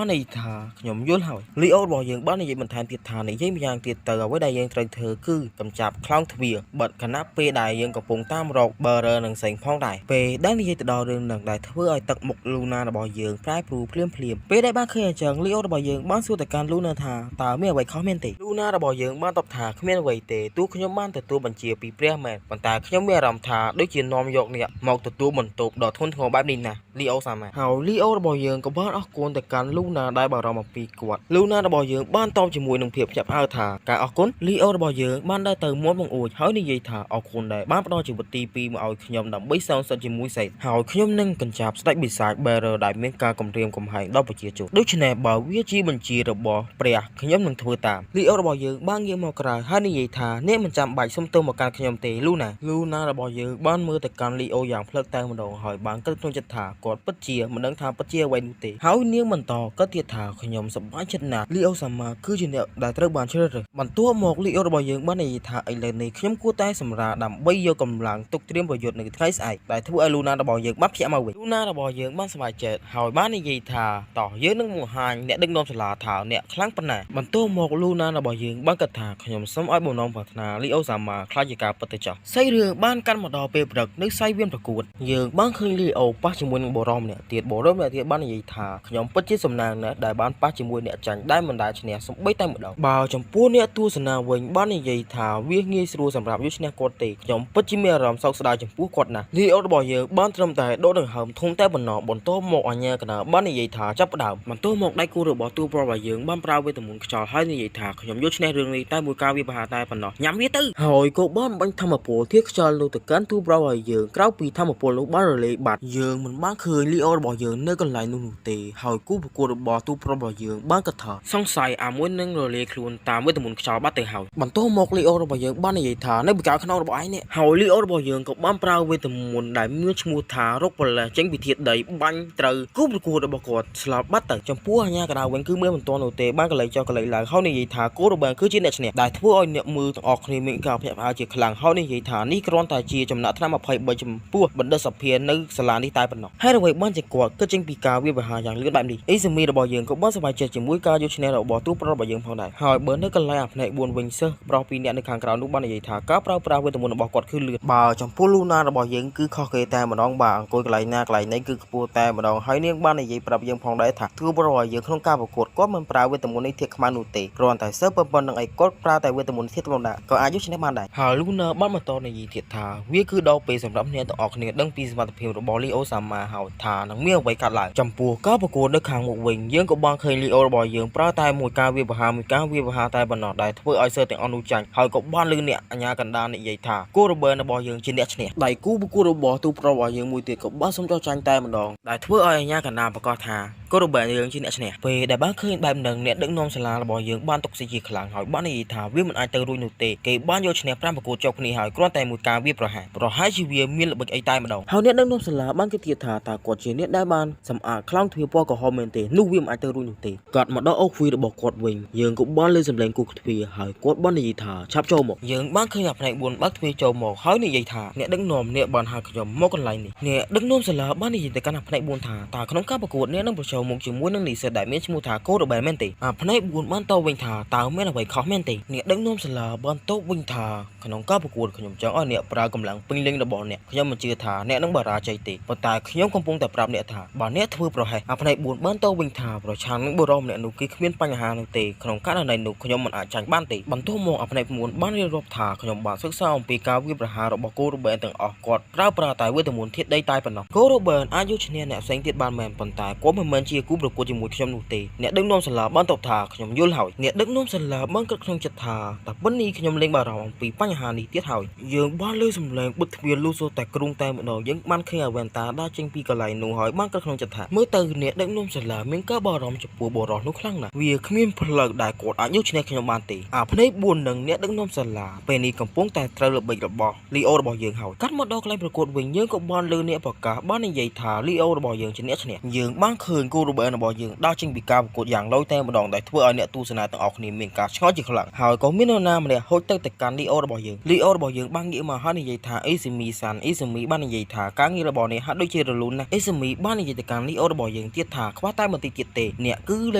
ាននិយាយថាខ្ញុំយល់ហើយលីអូរបស់យើងបាននិយាយបន្ថែមទៀតថានិយាយម្យ៉ាងទៀតទៅអ្វីដែលយើងត្រូវធ្វើគឺកម្ចាត់ខ្លោងទ្វារបិទខណៈពេលដែលយើងកំពុងតាមរក Bearer និងសេងផងដែរពេលដែលនិយាយទៅដល់រឿងនឹងដែលធ្វើឲ្យទឹកមុខលូណារបស់យើងប្រែប្រួលភ្លាមភ្លាមពេលដែលបានឃើញអញ្ចឹងលីអូរបស់យើងបានសួរទៅកាន់លូណាថាតើមានអ្វីខុសមែនទេលូណារបស់យើងបានតបថាគ្មានអ្វីទេទោះខ្ញុំបានទទួលបញ្ជាពីព្រះមែនប៉ុន្តែខ្ញុំមានអារម្មណ៍ថាដូចជានាំយកអ្នកមកទទួលបន្ទោសដ៏ធ្ងន់ធ្ងរបែបនេះណាស់លីអូសាម៉ាហើយលីអូរបស់យើងក៏បានអរគុណទៅកាន់លូណាដែលបារម្ភអំពីគាត់លូណារបស់យើងបានតបជាមួយនឹងភាពភ្ញាក់ផ្អើលថាការអរគុណលីអូរបស់យើងបានដើរទៅមាត់បង្អួចហើយនិយាយថាអរគុណដែលបានផ្ដល់ជីវិតទី2មកឲ្យខ្ញុំដើម្បីសងសឹកជាមួយសេតហើយខ្ញុំនឹងកញ្ចាប់ស្ដេចបិសាច Bearer ដែលមានការគំរាមកំហែងដល់ប្រជាជនដូច្នេះបើវាជាបញ្ជារបស់ព្រះខ្ញុំនឹងធ្វើតាមលីអូរបស់យើងបានងាកមកក្រៅហើយនិយាយថាអ្នកមិនចាំបាច់សុំទោសមកកាន់ខ្ញុំទេលូណាលូណារបស់យើងបានមើលទៅកាន់លីអូយ៉ាងផ្លឹកតែម្ដងហើយបានគិតក្នុងចិត្តថាគាត់ពិតជាមិនដឹងថាពិតជាអ្វីនោះទេហើយនាងបន្តគិតទៀតថាខ្ញុំសប្បាយចិត្តណាស់លីអូសាម៉ាគឺជាអ្នកដែលត្រូវបានជ្រើសរើសបន្ទាប់មកលីអូរបស់យើងបាននិយាយថាឥឡូវនេះខ្ញុំគួរតែសម្រាលដើម្បីយកកម្លាំងទុកត្រៀមប្រយុទ្ធនៅថ្ងៃស្អែកដែលធ្វើឲ្យលូណារបស់យើងបានភ្ញាក់មកវិញលូណារបស់យើងបានសប្បាយចិត្តហើយបាននិយាយថាតោះយើងនឹងបង្ហាញអ្នកដឹកនាំសាលាថាអ្នកខ្លាំងប៉ុណ្ណាបន្ទាប់មកលូណារបស់យើងបានគិតថាខ្ញុំសូមឲ្យបំណងប្រាថ្នាលីអូសាម៉ាខ្លាចជាការពិតទៅចោះសាច់រឿងបានកាន់មកដល់ពេលព្រឹកនៅសៃវៀនប្រកួតយើងបានឃើញលីអូប៉ះជាមួយនឹងបរិសម្នាក់ទៀតបរិសម្នាក់ទៀតបាននិយាយថាខ្ញុំពិតជាសំណាងណាស់ដែលបានប៉ះជាមួយអ្នកចាញ់ដែលមិនដែលឈ្នះសូម្បីតែម្ដងបើចំពោះអ្នកទស្សនាវិញបាននិយាយថាវាងាយស្រួលសម្រាប់យកឈ្នះគាត់ទេខ្ញុំពិតជាមានអារម្មណ៍សោកស្ដាយចំពោះគាត់ណាស់លីអូរបស់យើងបានត្រឹមតែដកដង្ហើមធំតែប៉ុណ្ណោះបន្ទាប់មកអាញាកណាបាននិយាយថាចាប់ផ្ដើមបន្ទាប់មកដៃគូរបស់តួប្រុសរបស់យើងបានប្រើវេទមន្តខ្យល់ហើយនិយាយថាខ្ញុំយកឈ្នះរឿងនេះតែមួយការវាប្រហារតែប៉ុណ្ណោះញ៉ាំវាទៅហើយក៏បានបាញ់ធម្មពលធាតុខ្យល់នោះទៅកាន់តួប្រុសរបស់យើងក្រៅពីធម្មពលនោះបានរលាយបាត់យើងមិនបានឃើញលីអូរបស់យើងនៅកន្លែងនោះនោះទេហើយគូប្រកួតរបស់តួប្រុសរបស់យើងបានគិតថាសង្ស័យអាមួយនឹងរលាយខ្លួនតាមវេទមន្តខ្យល់បាត់ទៅហើយបន្ទាប់មកលីអូរបស់យើងបាននិយាយថានៅពីក្រៅខ្នងរបស់ឯងនេះហើយលីអូរបស់យើងក៏បានប្រើវេទមន្តដែលមានឈ្មោះថារុកប្រលេះចេញពីធាតុដីបាញ់ត្រូវគូប្រកួតរបស់គាត់ស្លាប់បាត់ទៅចំពោះអាញាកណ្ដាលវិញគឺមើលមិនទាន់នោះទេបានកលៃចុះកលៃឡើងហើយនិយាយថាគូរបែងគឺជាអ្នកឈ្នះដែលធ្វើឲ្យអ្នកមើលទាំងអស់គ្នាមានការភ្ញាក់ផ្អើលជាខ្លាំងហើយនិយាយថានេះគ្រាន់តែជាចំណាក់ថ្នាក់23ចំពោះបណ្ឌិតសភានៅសាលានេះតែប៉ុណ្ណោះហេតុ េតុអ្វីបានជាគាត់គិតចេញពីការវាយប្រហារយ៉ាងលឿនបែបនេះអ៊ីសាមីរបស់យើងក៏បានសប្បាយចិត្តជាមួយការយកឈ្នះរបស់តួប្រុសរបស់យើងផងដែរហើយបើនៅកន្លែងអាភ្នែក4វិញសិស្សប្រុសពីរនាក់នៅខាងក្រៅនោះបាននិយាយថាការប្រើប្រាស់វេទមន្តរបស់គាត់គឺលឿនបើចំពោះលូណារបស់យើងគឺខុសគេតែម្ដងបាទអង្គុយកន្លែងណាកន្លែងណីគឺខ្ពស់តែម្ដងហើយនាងបាននិយាយប្រាប់យើងផងដែរថាតួប្រុសរបស់យើងក្នុងការប្រកួតគាត់មិនប្រើវេទមន្តនេះធាតុខ្មៅនោះទេគ្រាន់តែសិស្សប៉ុណ្្នឹងឯងគាត់ប្រើតែវេទមន្តធាតុធម្មតាក៏អាចយកឈ្នះបានដែរហើយលូណាបានបន្តនិយាយទៀតថាវាគឺដល់ពេលសម្រាប់អ្នកទាំងអស់គ្នាដឹងពីសមត្ថភាពរបស់លីអូសាម៉ាហើយថានឹងមានអ្វីកើតឡើងចំពោះការប្រកួតនៅខាងមុខវិញយើងក៏បានឃើញលីអូរបស់យើងប្រើតែមួយការវាយប្រហារមួយការវាយប្រហារតែប៉ុណ្ណោះដែលធ្វើឲ្យសិស្សទាំងអស់នោះចាញ់ហើយក៏បានលើអ្នកអាជ្ញាកណ្ដាលនិយាយថាគូរ៉ូប៊ែនរបស់យើងជាអ្នកឈ្នះដៃគូប្រកួតរបស់ទូប្រុសរបស់យើងមួយទៀតក៏បានសុំចោះចាញ់តែម្ដងដែលធ្វើឲ្យអាជ្ញាកណ្ដាលប្រកាសថាគូរ៉ូប៊ែនយើងជាអ្នកឈ្នះពេលដែលបានឃើញបែបហ្នឹងអ្នកដឹកនាំសាលារបស់យើងបានទុកស៊ីជាខ្លាំងហើយបាននិយាយថាវាមិនអាចទៅរួចនោះទេគេបានយកឈ្នះ5ប្រកួតជាប់គ្នាហើយគ្រាន់តែមួយការវាយប្រហារប្រហែលជាវាមានល្បិចអីតែម្ដងហើយអ្នកដឹកនាំសាលាបានគិតទៀតថាតើគាត់ជាអ្នកដែលបានសម្អាតខ្លោងទ្វារពណ៌ក្រហមមែនទេនោះវាមិនអាចទៅរួចនោះទេគាត់មកដល់អូហ្វីរបស់គាត់វិញយើងក៏បានលើសម្លេងគូទ្វារហើយគាត់បាននិយាយថាឆាប់ចូលមកយើងបានឃើញអាផ្នែក4បើកទ្វារចូលមកហើយនិយាយថាអ្នកដឹកនាំអ្នកបានហៅខ្ញុំមកកន្លែងនេះអ្នកដឹកនាំសាលាបាននិយាយទៅកាន់អាផ្នែក4ថាតើក្នុងការប្រកួតអ្នកនឹងប្រឈមមុខជាមួយនឹងនិស្សិតដែលមានឈ្មោះថាកូរ៉ូបែមែនទេអាផ្នែក4បានតបវិញថាតើមានអ្វីខុសមែនទេអ្នកដឹកនាំសាលាបានតបវិញថាក្នុងការប្រកួតខ្ញុំចង់ឲ្យអ្នកប្រើកម្លាំងពេញលេញរបស់អ្នកខ្ញុំមិនជឿថាអ្នកនឹងបរាជ័យទេប៉ុន្តែខ្ញុំកំពុងតែប្រាប់អ្នកថាបើអ្នកធ្វើប្រហែសអាផ្នែក4បានតបវិញថាប្រឆាំងនឹងបុរសម្នាក់នោះគឺគ្មានបញ្ហានោះទេក្នុងករណីនោះខ្ញុំមិនអាចចាញ់បានទេបន្ទាប់មកអាផ្នែក9បានរៀបរាប់ថាខ្ញុំបានសិក្សាអំពីការវាយប្រហាររបស់កូរ៉ូបែនទាំងអស់គាត់ប្រើប្រាស់តែវេទមន្តធាតុដីតែប៉ុណ្ណោះកូរ៉ូបែនអាចយកឈ្នះអ្នកផ្សេងទៀតបានមែនប៉ុន្តែគាត់មិនមែនជាគូប្រកួតជាមួយខ្ញុំនោះទេអ្នកដឹកនាំសាលាបានតបថាខ្ញុំយល់ហើយអ្នកដឹកនាំសាលាបានគិតក្នុងចិត្តថាតែប៉ុណ្នេះខ្ញុំលេងបារម្ភអំពីបញ្ហានេះទៀតហើយយើងបានលើសម្លេងបិទទ្វារលូសូតែគ្រុងតែម្ដងយើងបានឃើញអាវ៉ែនតាដើរចេញពីកន្លែងនោះហើយបានគិតក្នុងចិត្តថាមើលទៅអ្នកដឹកនាំសាលាមានការបារម្ភចំពោះបុរសនោះខ្លាំងណាស់វាគ្មានផ្លូវដែលគាត់អាចយកឈ្នះខ្ញុំបានទេអាភ្នែក4នឹងអ្នកដឹកនាំសាលាពេលនេះកំពុងតែត្រូវល្បិចរបស់លីអូរបស់យើងហើយកាត់មកដល់កន្លែងប្រកួតវិញយើងក៏បានលើអ្នកប្រកាសបាននិយាយថាលីអូរបស់យើងជាអ្នកឈ្នះយើងបានឃើញគូរ៉ូបែនរបស់យើងដើរចេញពីការប្រកួតយ៉ាងឡូយតែម្ដងដែលធ្វើឲ្យអ្នកទស្សនាទាំងអស់គ្នាមានការឆ្ងល់ជាខ្លាំងហើយក៏មាននរណាម្នាក់ហូចទឹកទៅកាន់លីអូរបស់យើងលីអូរបស់យើងបានងាកមកហើយនិយាយថាអ៊ីស៊ីមីសានអ៊ីស៊ីមីបាននិយាយថាការងាររបស់នេះហាក់ដូចជារលូនណាស់អ៊ីស៊ីមីបាននិយាយទៅកាន់លីអូរបស់យើងទៀតថាខ្វះតែបន្តិចទៀតទេអ្នកគឺល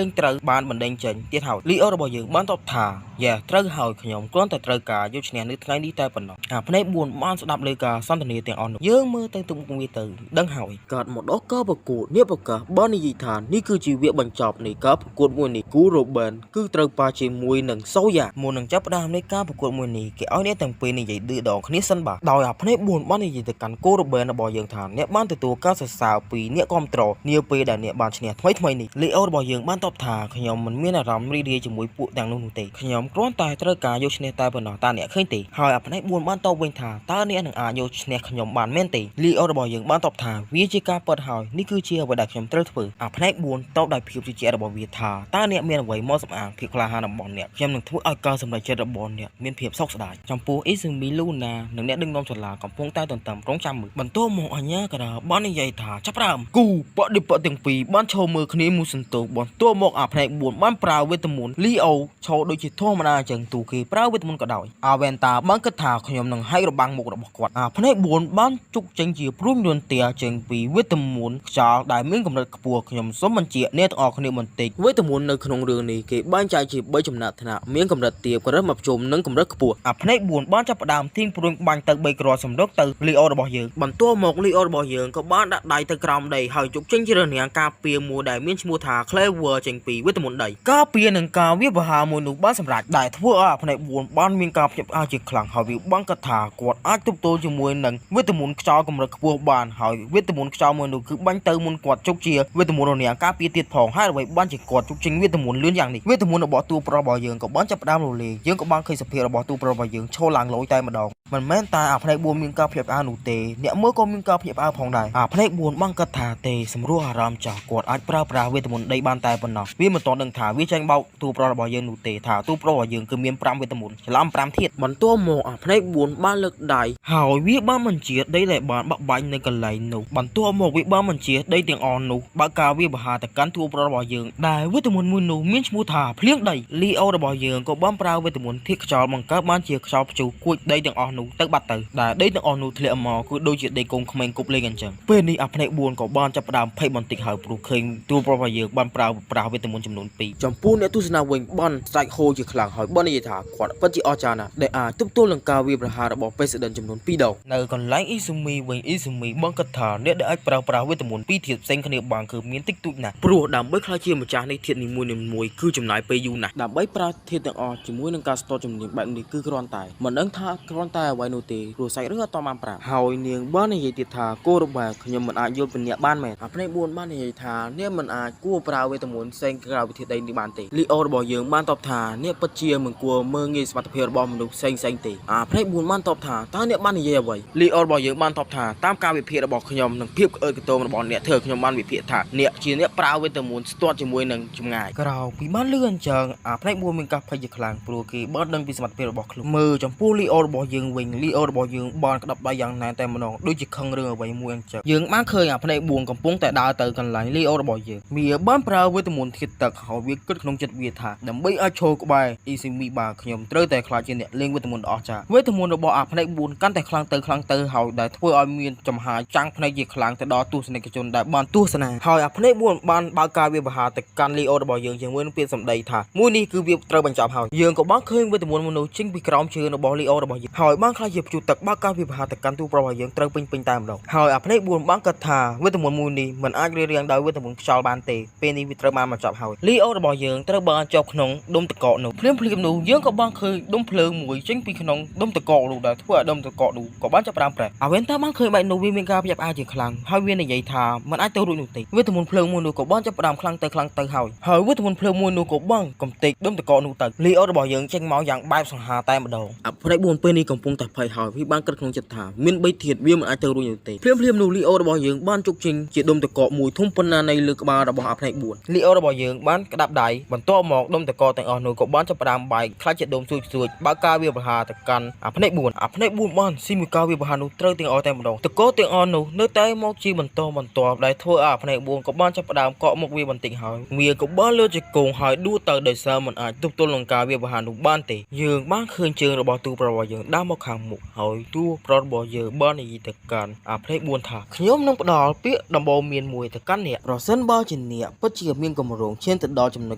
ែងត្រូវបានបណ្ដេញចេញទៀតហើយលីអូរបស់យើងបានតបថាយ៉ាត្រូវហើយខ្ញុំគ្រាន់តែត្រូវការយកឈ្នះនៅថ្ងៃនេះតែប៉ុណ្ណោះអាភ្នែក4បានស្ដាប់លើការសន្ទនាទាំងអស់នោះយើងមើលទៅទុកវាទៅដឹងហើយកាត់មកដល់ការប្រកួតអ្នកប្រកាសបាននិយាយថានេះគឺជាវគ្គបញ្ចប់នៃការប្រកួតមួយនេះគូរ៉ូបែនគឺត្រូវប៉ះជាមួយនឹងសូយ៉ាមុននឹងចាប់ផ្ដើមនៃការប្រកួតមួយនេះគេឲ្យអ្នកទាំងពីរនិយាយឌឺដងគ្នាសិនបាទដោយអាភ្នែក4បាននិយាយទៅកាន់គូរ៉ូបែនរបស់យើងថាអ្នកបានទទួលការសរសើរពីអ្នកគាំទ្រនាពេលដែលអ្នកបានឈ្នះថ្មីថ្មីនេះលីអូរបស់យើងបានតបថាខ្ញុំមិនមានអារម្មណ៍រីករាយជាមួយពួកទាំងនោះនោះទេខ្ញុំគ្រាន់តែត្រូវការយកឈ្នះតែប៉ុណ្ណោះតើអ្នកឃើញទេហើយអាភ្នែក4បានតបវិញថាតើអ្នកនឹងអាចយកឈ្នះខ្ញុំបានមែនទេលីអូរបស់យើងបានតបថាវាជាការពិតហើយនេះគឺជាអ្វីដែលខ្ញុំត្រូវធ្វើអាភ្នែក4តបដោយភាពជឿជាក់របស់វាថាតើអ្នកមានអ្វីមកសម្អាងភាពក្លាហានរបស់អ្នកខ្ញុំនឹងធ្វើឲ្យការសម្រេចចិត្តរបស់អ្នកមានភាពសោកស្ដាយចំពោះអ៊ីស៊ូមីលូណានិងអ្នកដឹកនាំសាលាកំពុងតែទន្ទឹមរង់ចាំមើលបន្ទាប់មកអាញាកាដាបាននិយាយថាចាប់ផ្ដើមគូបដិបត្តិទាំងពីរបានឈរមើលគ្នាមួយសន្ទុះបន្ទាប់មកអាភ្នែក4បានប្រើវេទមន្តលីអូឈរដូចជាធម្មតាអញ្ចឹងទូគេប្រើវេទមន្តក៏ដោយអាវ៉ែនតាបានគិតថាខ្ញុំនឹងហែករបាំងមុខរបស់គាត់អាភ្នែក4បានជុកចេញជាព្រួយរន្ទះចេញពីវេទមន្តខ្យល់ដែលមានកម្រិតខ្ពស់ខ្ញុំសូមបញ្ជាក់អ្នកទាំងអស់គ្នាបន្តិចវេទមន្តនៅក្នុងរឿងនេះគេបែងចែកជា3ចំណាក់ថ្នាក់មានកម្រិតទាបកម្រិតមធ្យមនិងកម្រិតខ្ពស់អាភ្នែក4បានចាប់ផ្ដើមទាញព្រួញបាញ់ទៅ3គ្រាប់សម្រុកទៅលីអូរបស់យើងបន្ទាប់មកលីអូរបស់យើងក៏បានដាក់ដៃទៅក្រោមដីហើយជុកចេញជារនាំងការពារមួយដែលមានឈ្មោះថា Clever ចេញពីវេទមន្តដីការពារនឹងការវាយប្រហារមួយនោះបានសម្រេចដែលធ្វើឲ្យអាភ្នែក4បានមានការភ្ញាក់ផ្អើលជាខ្លាំងហើយវាបានគិតថាគាត់អាចទប់ទល់ជាមួយនឹងវេទមន្តខ្យល់កម្រិតខ្ពស់បានហើយវេទមន្តខ្យល់មួយនោះគឺបាញ់ទៅមុនគាត់ជុកជាវេទមន្តរនាំងការពារទៀតផងហើយអ្វីបានជាគាត់ជុកចេញវេទមន្តលឿនយ៉ាងនេះវេទមន្តរបស់តួប្រុសរបស់យើងក៏បានចាប់ផ្ដើមរលាយយើងក៏បានឃើញសភាពរបស់តួប្រុសរបស់យើងឈរឡើងលយតែម្ដងមិនមែនតែអាភ្នែក4មានការភ្ញាក់ផ្អើលនោះទេអ្នកមើលក៏មានការភ្ញាក់ផ្អើលផងដែរអាភ្នែក4បានគិតថាទេសម្រួលអារម្មណ៍ចាស់គាត់អាចប្រើប្រាស់វេទមន្តដីបានតែប៉ុណ្ណោះវាមិនទាន់ដឹងថាវាចាញ់បោកតួប្រុសរបស់យើងនោះទេថាតួប្រុសរបស់យើងគឺមាន5វេទមន្តច្រឡំ5ធាតុបន្ទាប់មកអាភ្នែក4បានលើកដៃហើយវាបានបញ្ជាដីដែលបានបាក់បាញ់នៅកន្លែងនោះបន្ទាប់មកវាបានបញ្ជាដីទាំងអស់នោះបើកការវា វាបហាទៅកាន់តួប្រុសរបស់យើងដែលវេទមន្តមួយនោះមានឈ្មោះថាភ្លៀងដីលីអូរបស់យើងក៏បានប្រើវេទមន្តធាតុខ្យល់បង្កើតបានជាខ្យល់ព្យុះគួចដីទាំងអស់នោះទៅបាត់ទៅដែលដីទាំងអស់នោះធ្លាក់មកគឺដូចជាដីកូនក្មេងគប់លេងអញ្ចឹងពេលនេះអាភ្នែក4ក៏បានចាប់ផ្ដើមភ័យបន្តិចហើយព្រោះឃើញតួប្រុសរបស់យើងបានប្រើប្រាស់វេទមន្តចំនួន2ចំពោះអ្នកទស្សនាវិញបានស្រែកហូរជាខ្លាំងហើយបាននិយាយថាគាត់ពិតជាអស្ចារ្យណាស់ដែលអាចទប់ទល់នឹងការវាយប្រហាររបស់ President ចំនួន2ដងនៅកន្លែងអ៊ីស៊ូមីវិញអ៊ីស៊ូមីបានគិតថាអ្នកដែលអាចប្រើប្រាស់វេទមន្តពីរធាតុផ្សេងគ្នាបានគឺមានតិចតួចណាស់ព្រោះដើម្បីក្លាយជាម្ចាស់នៃធាតុនីមួយៗគឺចំណាយពេលយូរណាស់ដើម្បីប្រើធាតុទាំងអស់ជាមួយនឹងការស្ទាត់ជំនាញបែបនេះគឺគ្រាន់តែមិនដឹងថាគ្រាន់តែអ្វីនោះទេព្រោះសាច់រឿងអត់តបានប្រាប់ហើយនាងបាននិយាយទៀតថាគោរបែខ្ញុំមិនអាចយល់ពីអ្នកបានមែនអាភ្នែក4បាននិយាយថាអ្នកមិនអាចគួរប្រើវេទមន្តផ្សេងក្រៅវិធីដីនេះបានទេលីអូរបស់យើងបានតបថាអ្នកពិតជាមិនគួរមើលងាយសមត្ថភាពរបស់មនុស្សផ្សេងផ្សេងទេអាភ្នែក4បានតបថាតើអ្នកបាននិយាយអ្វីលីអូរបស់យើងបានតបថាតាមការវិភាគរបស់ខ្ញុំនិងភាពក្អើចកន្ទោមរបស់អ្នកធ្វើឲ្យខ្ញុំបានវិភាគថាអ្នកជាអ្នកប្រើវេទមន្តស្ទាត់ជាមួយនឹងចម្ងាយក្រៅពីបានលឺអញ្ចឹងអាភ្នែក4មានការភ័យជាខ្លាំងព្រោះគេបានដឹងពីសមត្ថភាពរបស់ខ្លួនមើលចំពោះលីអូរបស់យើងវិញលីអូរបស់យើងបានក្តាប់ដៃយ៉ាងណែនតែម្ដងដូចជាខឹងរឿងអ្វីមួយអញ្ចឹងយើងបានឃើញអាភ្នែក4កំពុងតែដើរទៅកន្លែងលីអូរបស់យើងវាបានប្រើវេទមន្តធាតុទឹកហើយវាគិតក្នុងចិត្តវាថាដើម្បីអាចឈរក្បែរអ៊ីស៊ីមីបានខ្ញុំត្រូវតែក្លាយជាអ្នកលេងវេទមន្តដ៏អស្ចារ្យវេទមន្តរបស់អាភ្នែក4កាន់តែខ្លាំងទៅខ្លាំងទៅហើយដែលធ្វើឲ្យមានចំហាយចាំងភ្នែកជាខ្លាំងទៅដល់ទស្សនិកជនដែលបានទស្សនាហើយអាភ្នែក4បានបើកការវាយប្រហារទៅកាន់លីអូរបស់យើងជាមួយនឹងពាក្យសម្ដីថាមួយនេះគឺវាត្រូវបញ្ចប់ហើយយើងក៏បានឃើញវេទមន្តមនុស្សចេញពីក្រោមជើងរបស់លីអូរបស់យើងហើយបានក្លាយជាព្យុះទឹកបើកការវាយប្រហារទៅកាន់ទូប្រុសរបស់យើងត្រូវពេញពេញតែម្ដងហើយអាភ្នែក4បានគិតថាវេទមន្តមួយនេះមិនអាចរារាំងដោយវេទមន្តខ្យល់បានទេពេលនេះវាត្រូវបានបញ្ចប់ហើយលីអូរបស់យើងត្រូវបានជាប់ក្នុងដុំទឹកកកនោះភ្លាមភ្លាមនោះយើងក៏បានឃើញដុំភ្លើងមួយចេញពីក្នុងដុំទឹកកកនោះដែលធ្វើឲ្យដុំទឹកកកនោះក៏បានចាប់ផ្ដើមប្រេះអាវ៉េនតាបានឃើញបែបនោះវាមានការភ្ញាក់ផ្អើលជាខ្លាំងហើយវានិយាយថាมันអាចទៅរួចនោះទេវេទមន្តភ្លើងមួយនោះក៏បានចាប់ផ្ដើមខ្លាំងទៅខ្លាំងទៅហើយហើយវេទមន្តភ្លើងមួយនោះក៏បានកំទេចដុំទឹកកកនោះទៅលីអូរបស់យើងចេញមកយ៉ាងបែបសង្ហាតែម្ដងអភ័យ4ពេលនេះកំពុងតែភ័យហើយវាបានគិតក្នុងចិត្តថាមាន3ធាតុវាមិនអាចទៅរួចនោះទេភ្លាមភ្លាមនោះលីអូរបស់យើងបានជោគជ័យជាដុំទឹកកកមួយធំប៉ុណ្ណានៃលើក្បាលរបស់អភ័យ4លីអូរបស់យើងបានក្តាប់ដៃបន្ទាប់មកដុំទឹកកកទាំងអស់នោះក៏បានចាប់ផ្ដើមបែកក្លាយជាដុំស្រួចស្រួចបើកការវាប្រហារទៅកាន់អភ័យ4អភ័យ4បានស៊ីមួយការវាប្រហារនោះត្រូវទាំងអស់តែម្ដងទឹកកកទាំងអស់នោះនៅតែមកជាបន្តបន្ទាប់ដែលធ្វើឲ្យអភ័យ4ក៏បានចាប់ផ្ដើមកកមុខវាបន្តិចហើយវាក៏បានលើជង្គង់ហើយដួលទៅដោយសារមិនអាចទប់ទល់នឹងការវាប្រហារនោះបានទេយើងបានឃើញជើងរបស់ទូប្រុសរបស់យើងដើរមកខាងមុខហើយទូប្រុសរបស់យើងបាននិយាយទៅកាន់អាភ្នែក4ថាខ្ញុំនឹងផ្ដល់ពាក្យដំបូន្មានមួយទៅកាន់អ្នកប្រសិនបើជាអ្នកពិតជាមានគម្រោងឈានទៅដល់ចំណុច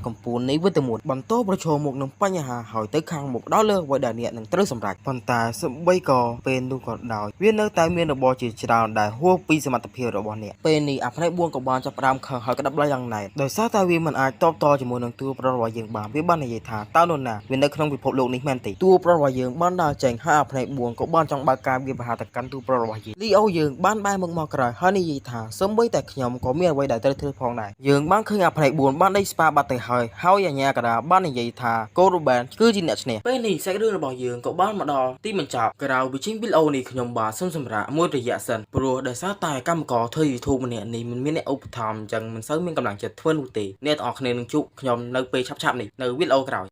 កំពូលនៃវេទមន្តបន្តប្រឈមមុខនឹងបញ្ហាហើយទៅខាងមុខដល់លើអ្វីដែលអ្នកនឹងត្រូវសម្រេចប៉ុន្តែសម្បីក៏ពេលនោះក៏ដោយវានៅតែមានរបរជាច្រើនដែលហួសពីសមត្ថភាពរបស់អ្នកពេលនេះអាភ្នែក4ក៏បានចាប់ផ្ដើមខឹងហើយក្តាប់ដៃយ៉ាងណែនដោយសារតែវាមិនអាចតបតជាមួយនឹងតួប្រុសរបស់យើងបានវាបាននិយាយថាតើនរណាវានៅក្នុងពិភពលោកនេះមែនទេតួប្រុសរបស់យើងបានដើរចេញហើយអាភ្នែក4ក៏បានចង់បើកការវាប្រហារទៅកាន់តួប្រុសរបស់យើងលីអូយើងបានបែរមុខមកក្រោយហើយនិយាយថាសូម្បីតែខ្ញុំក៏មានអ្វីដែលត្រូវធ្វើផងដែរយើងបានឃើញអាភ្នែក4បានដេកស្ប៉ាបាត់ទៅហើយហើយអាញាកដាបាននិយាយថាកូរូបែនគឺជាអ្នកឈ្នះពេលនេះសាច់រឿងរបស់យើងក៏បានមកដល់ទីបញ្ចប់ក្រៅពីចេញវីដេអូនេះខ្ញុំបាទសូមសម្រាកមួយរយៈសិនព្រោះដោយសារតែកម្មករធ្វើ YouTube ម្នាក់នេះមិនមានអ្នកឧបត្ថម្ភអញ្ចឹងមិនសូវមានកម្លាំងចិត្តធ្វើនោះទេអ្នកទាំងអស់គ្នានឹងជួបខ្ញុំនៅពេលឆាប់ៗនេះនៅវីដេអូក្រោយ។